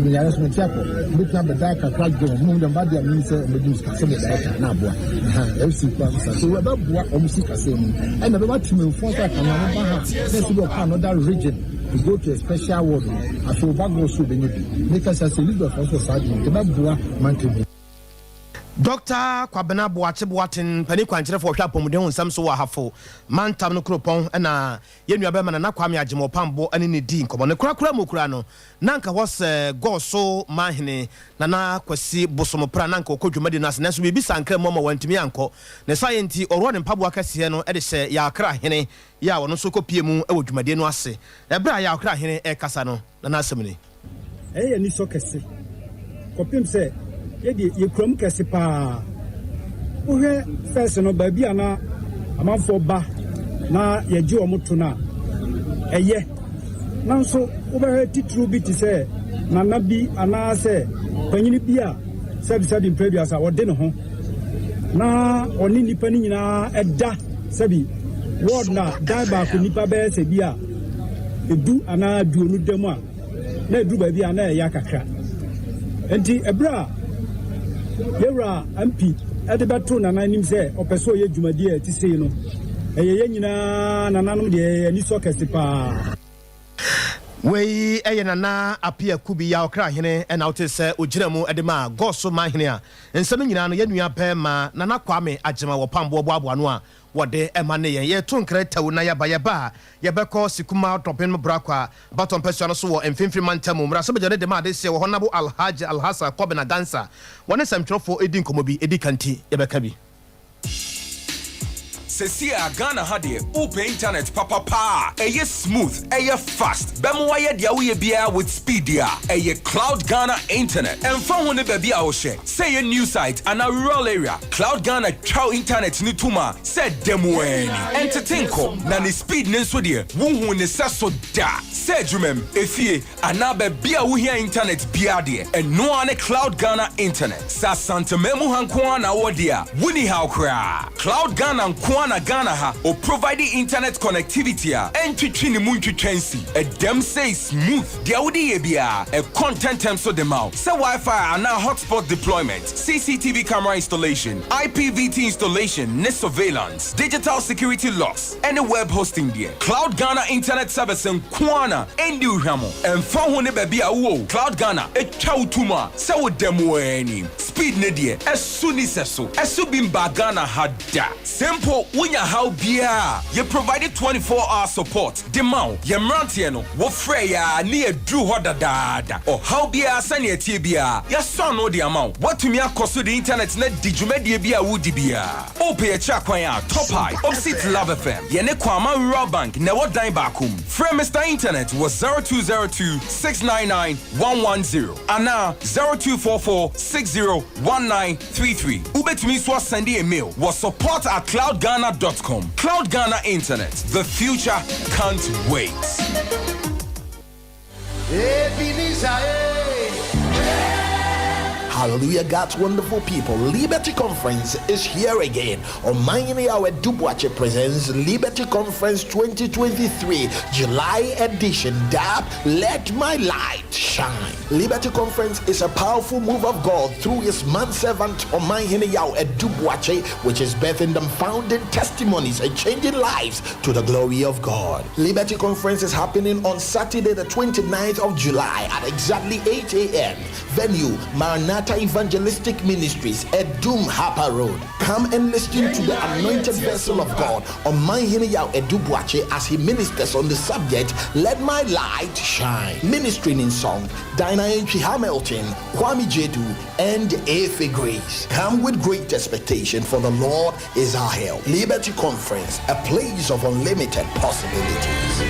meyare so mente akɔ mbɛtumi abɛda kakra dwe ho mu dɛm ba deɛ menim sɛ ɔmɛdi sika sɛ mɛda ɛka na aboa ha FC kora so sa so ɛbɛboa ɔmo sikasɛm mu ɛna ɛbɛma tìmɛnfoɔ nso aka no ɔmo ba ha na ɛsɛ bi ɔkɔ another region to go to a special ward no, afei ɔba Goaso ɔbɛnya bi meka sɛ sɛ Elizabeth nso saa deɛ nti ɛbɛboa mantam bi. Dr. Kwabena Boakye Boaten, panin kwankyerɛfoɔ ɔhwɛ apɔmuden ho nsɛm so wɔ Ahafo mantam no kuropɔn, ɛna yɛn nua bɛrima Nana Kwame Agyemɔ Pamboɔ ɛne ne di nkɔmmɔ ne korakora mu kura no na anka hɔ sɛ Goaso manhene Nana Kwasi Bosomopra na anka ɔkɔ dwumadi no ase, nanso biribi sankra mu ama wantumi ankɔ. Ne saa yɛ nti ɔroɔ ne mpaboa kɛseɛ no de hyɛ Yɛakra hene yɛ a ɔno nso kɔpie mu wɔ dwumadie no ase. Ɛberɛ a Yɛakra hene ɛrekasa no, na n'asɛm ni. Ɛyɛ yɛn anisɔ kɛse kɔpem sɛ yɛdeɛ yɛkura mu kɛse paa. Wohwɛ first no, baabi a na amanfoɔ ba na yɛgye wɔn to no a, ɛyɛ nanso wobɛhwɛ titiriw bi te sɛ nana bi anaasɛ panyini bi a sɛbisɛbi mprɛduasa ɔde ne ho na ɔne nnipa no nyinaa ɛda sɛbi ward na dan baako nnipa bɛyɛ sɛ bi a 10 anaa 20 da mu a, na ɛduru baabi a na ɛyɛ kakra. Nti ɛberɛ a yɛwura MP ɛde bɛto nana anim sɛ ɔpɛ sɛ ɔyɛ dwumadie a ɛte sei no, ɛyɛ yɛn nyinaa nananom deɛ ɛyɛ anisɔ kɛse paa. Wei yɛ Nana Appiah Kubi Yaw Ɔkrahene na wote sɛ ogyina mu de ma Goso Manhene a nsɛm no nyinaa no yɛn nua barima Nana Kwame Agyemang wɔ Pamboɔ boaboa ano a wɔde ma ne yɛn. Yɛreto nkra tɛw na yɛaba. Yɛba a, yɛbɛkɔ Sikuma Dɔben Brakwa Abatɔ mpasua no so wɔ Mfimfini Mantam mu. Mmarahyɛbadwa no de ma adehyeɛ wɔ Hon. Alhaji Alhassan Kobina Ghansah. Wɔne nsɛmtwerɛfoɔ redi nkɔmmɔ bi. Ɛdi kan nti, yɛbɛka bi. Sesie a Ghana ha deɛ wopɛ internet papa paa a ɛyɛ smooth, ɛyɛ fast, bɛma wayɛ deɛ woyɛ biara with speed deɛ a, ɛyɛ Cloud Ghana Internet. Ɛmfa ho ne baabi a wohyɛ, sɛ ɛyɛ new site anaa rural area, Cloud Ghana twa wo internet no tom a sɛ da mu ara ni. Ɛntete nkɔ, na ne speed no nso deɛ wonhuu ne sɛso da. Sɛ adwumam, efie, anaa baabi a wohia internet biara deɛ, ɛno ara ne Cloud Ghana Internet. Sɛ Asanteman mu ha nko ara na wowɔ deɛ a, wonni haw koraa. Cloud Ghana nko ara na Ghana ha ɔprovide internet connectivity a ɛntwetwe ne mu ntwitwa nsi. Ɛdam sei smooth. Deɛ wode yɛ biara, ɛkɔ ntɛntɛm so de ma wo. Sɛ Wi-Fi anaa hotspot deployment, CCTV camera installation, IPVT installation ne surveillance, digital security locks, ɛne web hosting deɛ, Cloud Ghana Internet Service nko ara na ɛndi wo hwammɔ. Ɛmfa ho ne baabi a wowɔ o, Cloud Ghana twa wo to mu a sɛ woda mu ara ni. Speed no deɛ, ɛso nni sɛso. Ɛso bi mbaa Ghana ha da. Sɛ mpo wonya haw biara a, yɛ provide 24 hour support de ma wo. Yɛn mmeranteɛ no, wofrɛ yɛn a ne yɛaduru hɔ dadaada. Ɔhaw biara sɛnea ɛteɛ biara, yɛasɔ ano de ama wo. Woatumi akɔ so de internet no adi dwumadie bi a woredi biara. Wopɛ yɛn akyiri akwan a, Top High, opposite Love FM, yɛne Kwama Rural Bank na ɛwɔ dan baako mu. Frɛ Mister Internet wɔ 0202 699 110 anaa 0244 60 1933. Wobɛtumi nso asɛnde yɛn mail wɔ support at cloudghana dot com. Cloud Ghana Internet, the future can't wait. Ebenezer, eh. Hallelujah, God's wonderful people. Liberty Conference is here again. Omayini Awe Dubuache presents Liberty Conference 2023, July edition. Dab, Let My Light Shine. Liberty Conference is a powerful move of God through his manservant Omayini Yao Edubuache, which is birthing them founding testimonies and changing lives to the glory of God. Liberty Conference is happening on Saturday, the 29th of July at exactly 8 a.m. Venue Maranatha Evangelistic Ministries at Doom Harper Road. Come and listen to the anointed vessel of God Omanhene Yao Edubuache as he ministers on the subject Let My Light Shine. Ministering in song Dinah Entry Hamilton, Kwame Jedu, and Efe Grace. Come with great expectation for the Lord is our help. Liberty Conference, a place of unlimited possibilities.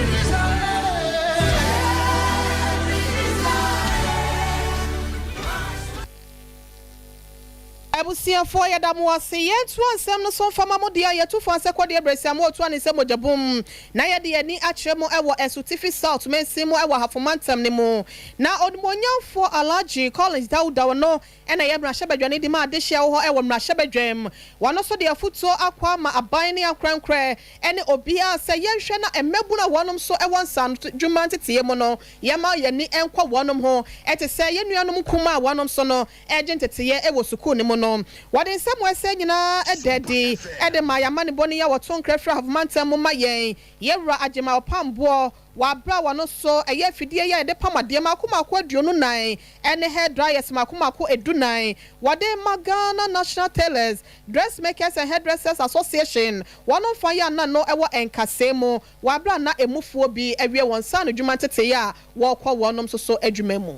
Abusuafoɔ yɛda mo ase. Yɛntoa nsɛm no so mfa ma mo deɛ yɛtu fa sɛ kɔdeɛ berɛsia mo ɔtua ne sɛ mogya bum na yɛde yɛn ani akyerɛ mo wɔ Asutifi South mansin mu wɔ Ahafo mantam no mu. Na Onimuonyamfoɔ Alhaji Collins Dauda ɔno na ɛyɛ mmarahyɛbadwani de ma adehyeɛ wɔ hɔ wɔ mmarahyɛbadwam. Wɔno nso de afutuo akɔ ama aban ne ankorɛnkorɛ ne obiara sɛ yɛnhwɛ na mmabunu a wɔnom nso wɔ nsaano dwuma nteteeɛ mu no yɛmma yɛn ani nkɔ wɔnom ho te sɛ yɛn nuanom nkumaa a wɔnom nso no regye nteteeɛ wɔ sukuu no mu no. Wɔde nsɛm a ɛsɛe nyinaa da adi de ma yɛn amanebɔ no yi a wɔto nkra firi Ahafo Mantam mu ma yɛn. Yɛn Wura Agyemang Ɔpamboɔ wɔ aberɛ a wɔno nso ɛyɛ afidie yi a yɛde pam adeɛ mmaako mmaako 24 ne hair dryers mmaako mmaako 14 wɔde rema Ghana National Tailors, Dressmakers and Hairdressers Association wɔn mfa yɛ anan no wɔ nkasɛɛ mu wɔ aberɛ a na ɛmufoɔ bi awie wɔn nsa ano dwuma nteteeɛ a wɔrekɔ wɔnom nso so adwuma mu.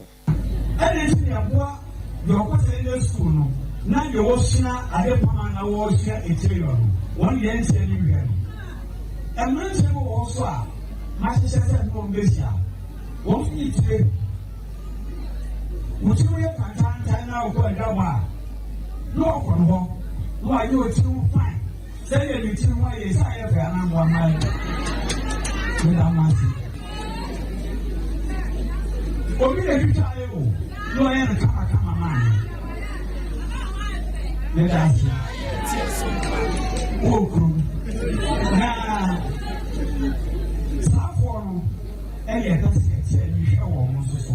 Ɛna nti na ɛboa deɛ ɔkɔ sɛndɛ sukuu no na deɛ ɔsua ade pam anaa ɔresua etieyɔ no, wɔn deɛ ɛnkyɛ ne nhwɛ no. Mmeranteɛ bi wɔ hɔ nso a mahyehyɛ sɛ me ne wɔn bɛhyia. Wɔn nso gye tire. Wo tiri ho yɛ tantaantan na wokɔ adwabɔ a, na wɔkɔ no hɔ na wɔayɛ wo tiri ho fine. Sɛdeɛ me tiri ho ayɛ yi, sɛ ayɛ fɛ anaa mmoa mma ayɛ fɛ? Meda mo ase. Obi na etwitwa ayɛ o, na ɔyɛ no kamakama maa me. Meda ase. Wɔ kurom. Na saafoɔ no ɛyɛ ɛpɛ sɛ yɛte ani hwɛ wɔn nso so.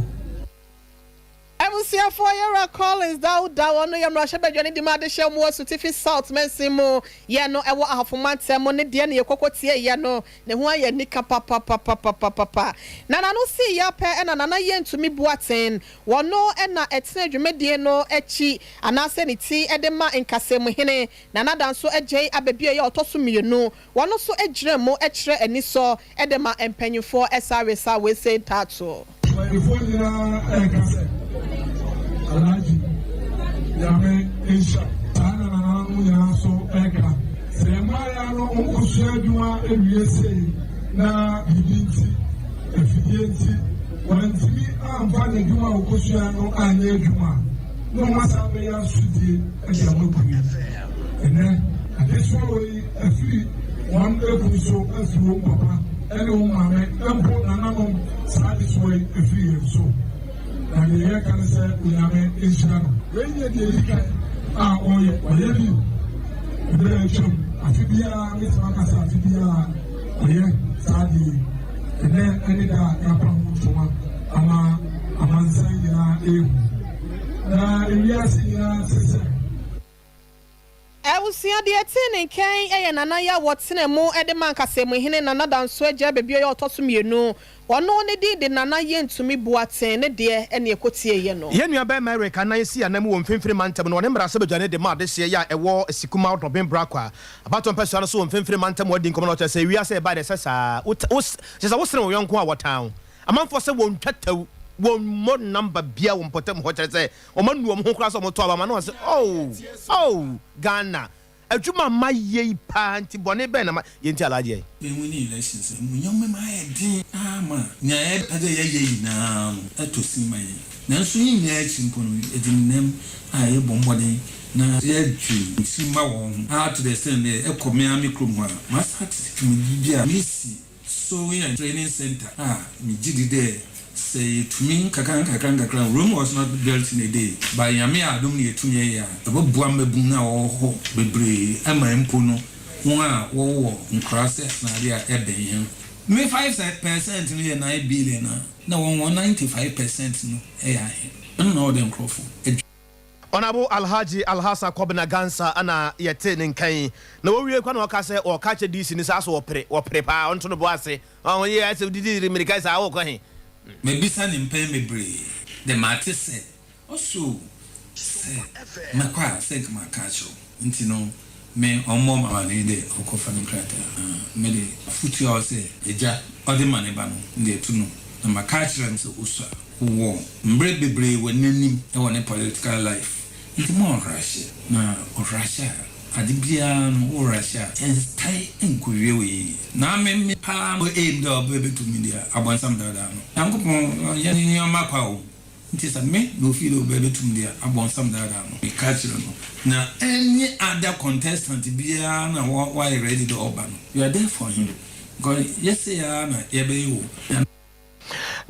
Abusuafoɔ Yɛwura Collins Dauda ɔno yɛ mmarahyɛbadwani de ma adehyeɛ mu wɔ Asutifi South mansin mu yɛ no ɛwɔ Ahafo mantam mu ne deɛ ne yɛkɔkɔ tieeɛ no ne ho ayɛ anika papapapapapa na n'ano sii yɛ pɛ ɛna Nana Yɛntumi Boateng wɔno na ɛtena dwumadie no akyi anaasɛ ne ti de ma Nkasamuhene Nana Danso Adjei Ababio yɛ ɔtɔ so mmienu Wɔn nso gyina mu kyerɛ anisɔ de ma mpanyimfoɔ saa wesa wese ntaatoɔ. Mpanyinfoɔ nyinaa ɛreka sɛ Alhaji Nyame nhyira wo. Saa na nananom nyinaa nso ɛreka. Sɛ mmaayaa no wɔn kɔsua adwuma wie sei na biribi nti, afidie nti, wɔantumi amfa n'adwuma a wɔkɔsua no anyɛ adwuma a, na wɔn asan abɛyɛ asodie de ama kuo yi. Ɛnnɛ, adesoa wei afiri wɔn akunu so, afiri wɔn papa ne wɔn maame, mpo nananom, saa adesoa yi afiri yɛn so. Na deɛ yɛka ne sɛ Onyame nhyira no. Wei nyɛ deɛ ɛdi kan a ɔreyɛ, wayɛ bi berɛ a atwam, afe biara, mɛtumi aka sɛ afe biara ɔyɛ saa adeɛ yi. Ɛnnɛ ne da a yɛapa ho ntoma ama amansan nyinaa ɛrehu, na ewiase nyinaa te sɛ. Abusua deɛ ɛtee ne nkɛn yɛ Nana Yaw wɔtena mu de ma Nkasamuhene Nana Danso Agya Bebio yɛ ɔtɔ so mmienu. Ɔno ne din de Nana Yentumi Boateng ne deɛ ɛne ɛkɔtieeɛ no. Yɛn nua barima Eric anan si anan mu wɔ Mfimfini Mantam no, ɔne mmarahyɛbadwani de ma adehyeɛ yi a ɛwɔ Sikumaw Dɔben Brakwa abatoɔ mpɛsoa no so wɔ Mfimfini Mantam mu adi nkɔmmɔ na ɔkyerɛ sɛ wiase a yɛbae deɛ ɛsɛ saa wo kyerɛ sɛ wosene wo yɔnko a wɔtan wo amanfoɔ sɛ wɔntwa tɛw wɔmmɔ number biara wɔ mpɔtam hɔ kyerɛ sɛ Wɔn anu wɔn ho koraa sɛ wɔn to aba ma na wɔn se oh oh Ghana adwuma a mayɛ yi paa nti bɔne bɛn na ma yɛ nti Alhaji ɛyi. Yɛn winning elections no, nneɛma mu ayɛ den ara ma nea yɛpɛ dɛ yɛyɛ nyinaa no tɔ sin ma yɛn. Nanso ne nyinaa akyi mpo no, yɛde nnam a yɛbɔ mbɔden na yɛdwen nkyirimma wɔ ho ara to the extent dɛ ɛkɔ me ara me kurom hɔ a, mastart dwumadzi bi a mesi Sewing and Training Centre a megye di dɛ sɛ yetumi nkakrankakra nkakra, Rome was not built in a day, but Nyame adom na yetumi yɛ a, ɛbɛboa mbabun no a wɔwɔ hɔ beberee ma mpo no hɔn a wɔwowɔ nkuraase na ade a ɛbɛn hɛn. Me 5% no yɛ 9 billion a, na hɔn hɔn 95% no yɛ ahe? Ɛno na ɔwɔ dɛ nkorɔfo dwen. Honourable Alhaji Alhassan Kobina Ghansah na yɛtee ne nka yi. Na wɔwie koraa na ɔka sɛ ɔreka akyerɛ DC no sɛ asɛ ɔpere, ɔpere paa, ɔnto ne bo ase. Ɔho yɛ asɛ wodidi mmirika saa wokɔ he? Mabisa no mpɛn bebree dɛ mate sɛ ɔse o sɛ mɛkɔ a sɛ nka maka akyerɛ wo ntsi no me ɔmmɔ me amanee dɛ ɔkɔfa ne nkrataa na mede afotu a ɔsɛ egya ɔdze ma ne ba no mede ato no na maka akyerɛ no sɛ osua. Wɔ mbrɛ bebree wɔ n'enyim wɔ ne political life ntsi ma ɔnhrahyɛ na ɔhrahyɛ a adze biara no wo hrahyɛ a ɛnntae nnkowie wo yie na ame me paa mo aim dɛ ɔbɛbɛtu me deɛ abɔnsam daadaa no Nyankopɔn ɔnnyɛ ne nneɛma kwa o ntsi sɛ me na ofii dɛ ɔbɛbɛtu me deɛ abɔnsam daadaa no meka kyerɛ no na any other contestant biara na wayɛ ready dɛ ɔba no we are there for him because yɛsei ara na yɛbɛyɛ o.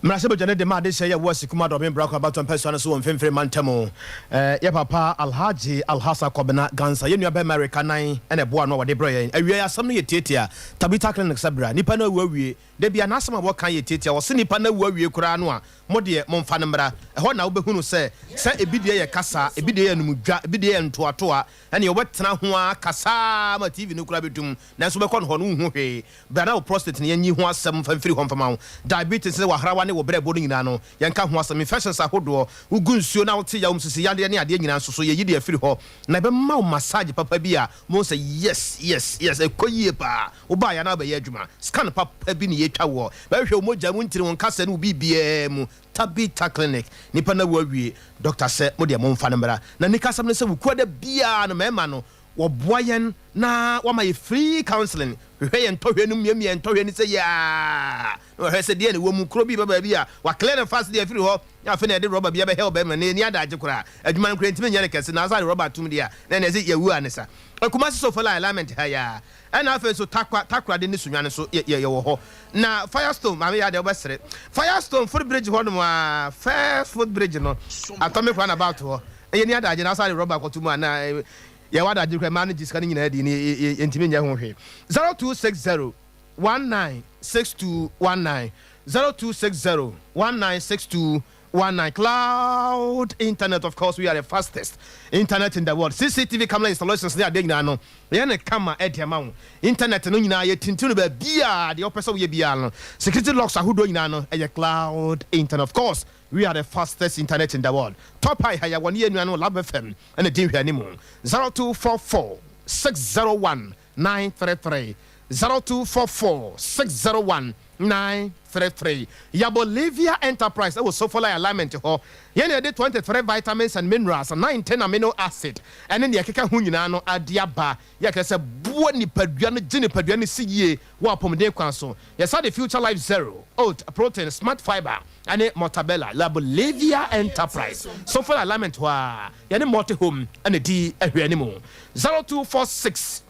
Mmarahyɛbadwa no de ma adehyeɛ yɛ wɔ Asikuma Dɔben Brakwa abatoɔ mpɛsoa no so wɔ Mfimfini Mantam. Yɛ papa Alhaji Alhassan Kɔbena Gansa, yɛn nua barima Eric Anan na ɛboa ano a wɔde brɛ yɛn. Awiei asɛm no yɛ tiatia, Tabitha Clinic sɛ bra, nipa no awu awie. Da biara n'asɛm a wɔka yɛ tiatia, wɔse nipa no awu awie koraa no a, mo deɛ momfa no mmra. Ɛhɔ na wobɛhunu sɛ, sɛ ebi deɛ yɛ kasa, ebi deɛ yɛ anumdwa, ebi deɛ yɛ ntoatoa, ɛnneɛ wobɛtena ho ara kasa ara ma TV no koraa bɛdum, nanso wobɛkɔ no hɔ no wonhu hwee. Bra na wo prostate no yɛnyi ho asɛm mfa mfiri hɔ mfa ma wo. Diabetes ne w'ahrawa ne wo brɛboɔ no nyinaa no, yɛnka ho asɛm. Infections ahodoɔ, wogu nsuo na wote yaw mu, sisi yadeɛ ne adeɛ nyinaa nso so, yɛyi de afiri hɔ. Na yɛbɛma wo massage papa bi a wobɛhu sɛ yes, yes, yes, ɛkɔ yie paa. Wobaeɛ a na wobɛyɛ adwuma. Scan papa bi na yɛtwa woɔ. Bɛhwehwɛ wo mogya mu ntini, wo nkasɛɛ ne wo biribiara mu. Tabitha Clinic, nipa no awu awie, doctor sɛ mo deɛ momfa no mmra. Na anikasɛm ne sɛ Wukuada biara no mmarima no Wɔboa yɛn na wɔma yɛ free counseling, hwehwɛ yɛn ntɔhwɛ no mu, miamia yɛn ntɔhwɛ no sɛ yiaa, na wɔhwɛ sɛ deɛn na ɛwɔ mu, kuro bi ba baabi a, wɔaclear no fast deɛ afiri hɔ, na afei na yɛde rɔba bi abɛhɛ ɔbarima no, na yɛnni adagye koraa, adwuma no koraa yɛntumi nyɛ no kɛse, na asa de rɔba atom deɛ a, na ɛneɛ sɛ yɛawu a ne sa. Kumasi Sofola alignment ha yi ara, ɛna afei nso Tarkwa, Takoradi ne Sunyani nso yɛ, yɛ, yɛwɔ hɔ. Na Firestone, maame yɛ adeɛ wobɛsere, Firestone foot bridge hɔnom ara, first foot bridge no, Atomic runabout hɔ, yɛnni adagye na asa de rɔba akɔto mu a, na Yɛwɔ adagye koraa mmaa no gye sika no nyinaa di ne yɛntumi nyɛ ho hwee. 0260 19 6219 0260 19 6219. 19. Cloud internet, of course, we are the fastest internet in the world. CCTV camera installations ne adeɛ nyinaa no, yɛyɛ no kama de ama wo. Internet no nyinaa yɛtintim no baabiara, deɛ wopɛ sɛ woyɛ biara no. Security locks ahodoɔ nyinaa no, ɛyɛ cloud internet. Of course, we are the fastest internet in the world. Top High ha yɛwɔ ne yɛn nuanom Lab FM na ɛdi nhwɛanimu. 0244 601 933 0244 601 933 Yɛabɔ Livia Enterprise wɔ Sofolai Alignment hɔ. Yɛn na yɛde 23 vitamins and minerals, 19 amino acid ne nea ɛkeka ho nyinaa no ade aba. Yɛ kyerɛ sɛ boa nipadua no gye nipadua no si yie wɔ apɔmuden kwan so. Yɛsan de Future Life Zero, Oat, Protein, Smart Fibre ne Mortabella. Yɛabɔ Livia Enterprise, Sofolai Alignment hɔ ara. Yɛne Multi Home na ɛdi ahwɛanimu. 0246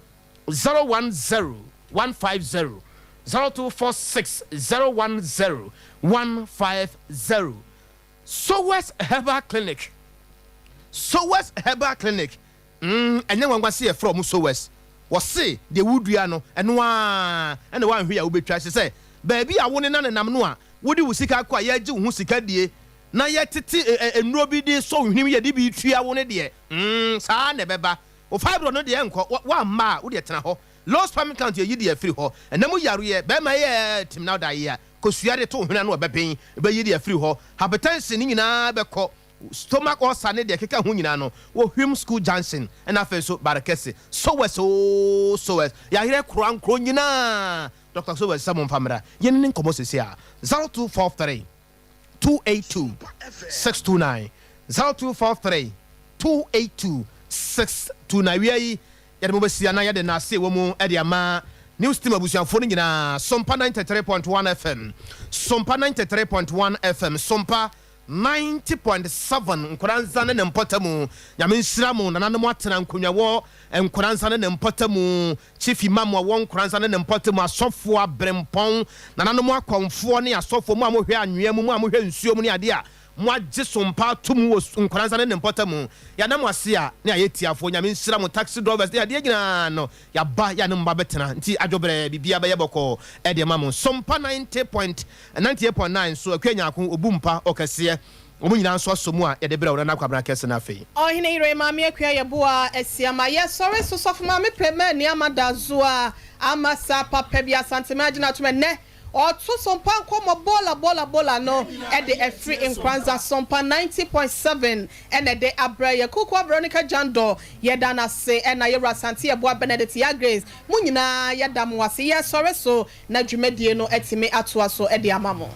010 150 0246 010 150 Sowers Herbal Clinic Sowers Herbal Clinic mm, ɛnyɛ nwanwa se yɛfrɛ ɔmo Sowers. Wɔse deɛ wodua no ɛno ara ɛna woanhwɛ a wobɛtwa. Hyɛ sɛ baabi a wo ne nanenam no a wode wo sika kɔ a yɛgye wo ho sika die na yɛtete nnuro bi de sɔ wo hwenem yɛde bi tua wo no deɛ mm, saa na ɛbɛba. Wo fibroid no deɛ nkɔ, woamma a wodeɛ tena hɔ. Low sperm count yɛyi deɛ firi hɔ. Ɛna mu yareɛ, bɛɛma yɛ tim na woda yea, kosua de to wo hwene ano a ɛbɛben, bɛyi deɛ firi hɔ. Hypertension ne nyinaa bɛkɔ. Stomach ulcer ne deɛ ɛkeka ho nyinaa no, wɔ Hwim school junction ɛna afei nso Barekɛse. Sowes oo Sowes, yɛayerɛ kora nkuro nyinaa. Doctor Sowes sɛ momfa mmra yɛne ne nkɔmmɔ seesei a, 0243. 282 629 0243 282 629 Awia yi yɛde mo bɛsi anaa yɛde nnaase wɔ mu de ama News Team abusuafoɔ no nyinaa Sompa 93.1 FM Sompa 93.1 FM Sompa 90.7 Nkoranza ne ne mpɔtamu Nyame nhyira mo nananom atena nkonnwa wɔ Nkoranza ne ne mpɔtamu Chief Imam a ɔwɔ Nkoranza ne ne mpɔtam, asɔfoɔ, aberempɔn, nananom akɔmfoɔ ne asɔfoɔ, mo a mohwɛ anwea mu, mo a mohwɛ nsuo mu ne adeɛ a moagye sompa ato mu wɔ Nkoranza ne ne mpɔtam, yɛada mo ase a ne ayɛ tiafoɔ, Nyame nhyira mo, taxi drivers ne adeɛ nyinaa no, yɛaba yɛne mo ba bɛtena, nti adwobrɛ biribiara bɛyɛ bɔkɔɔ de ama mo. Sompa 90.98.9 nso, Akua Nyarko, Obu Mpa, Ɔkɛseɛ. Wɔn nyinaa nso asɔ mu a yɛde brɛ wo Nana Kwabena Kɛse no afei. Ɔhene yere Maame Akua Yeboah Asiamah yɛ sɔre so sɔfo Maame Prema Aniama Dazoa ama saa papa bi Asanteman agyina atom ɛnnɛ ɔto sompa nkɔmmɔ bola bola bola no de afiri Nkoranza Sompa 90.7 ɛna ɛde abrɛ yɛ Kukuwa Veronica Jandor yɛda no ase ɛna Yɛwura Asante Yeboah Benedict Yaa Grace mo nyinaa yɛda mo ase yɛ sɔre so na dwumadie no atumi atoa so de ama mo.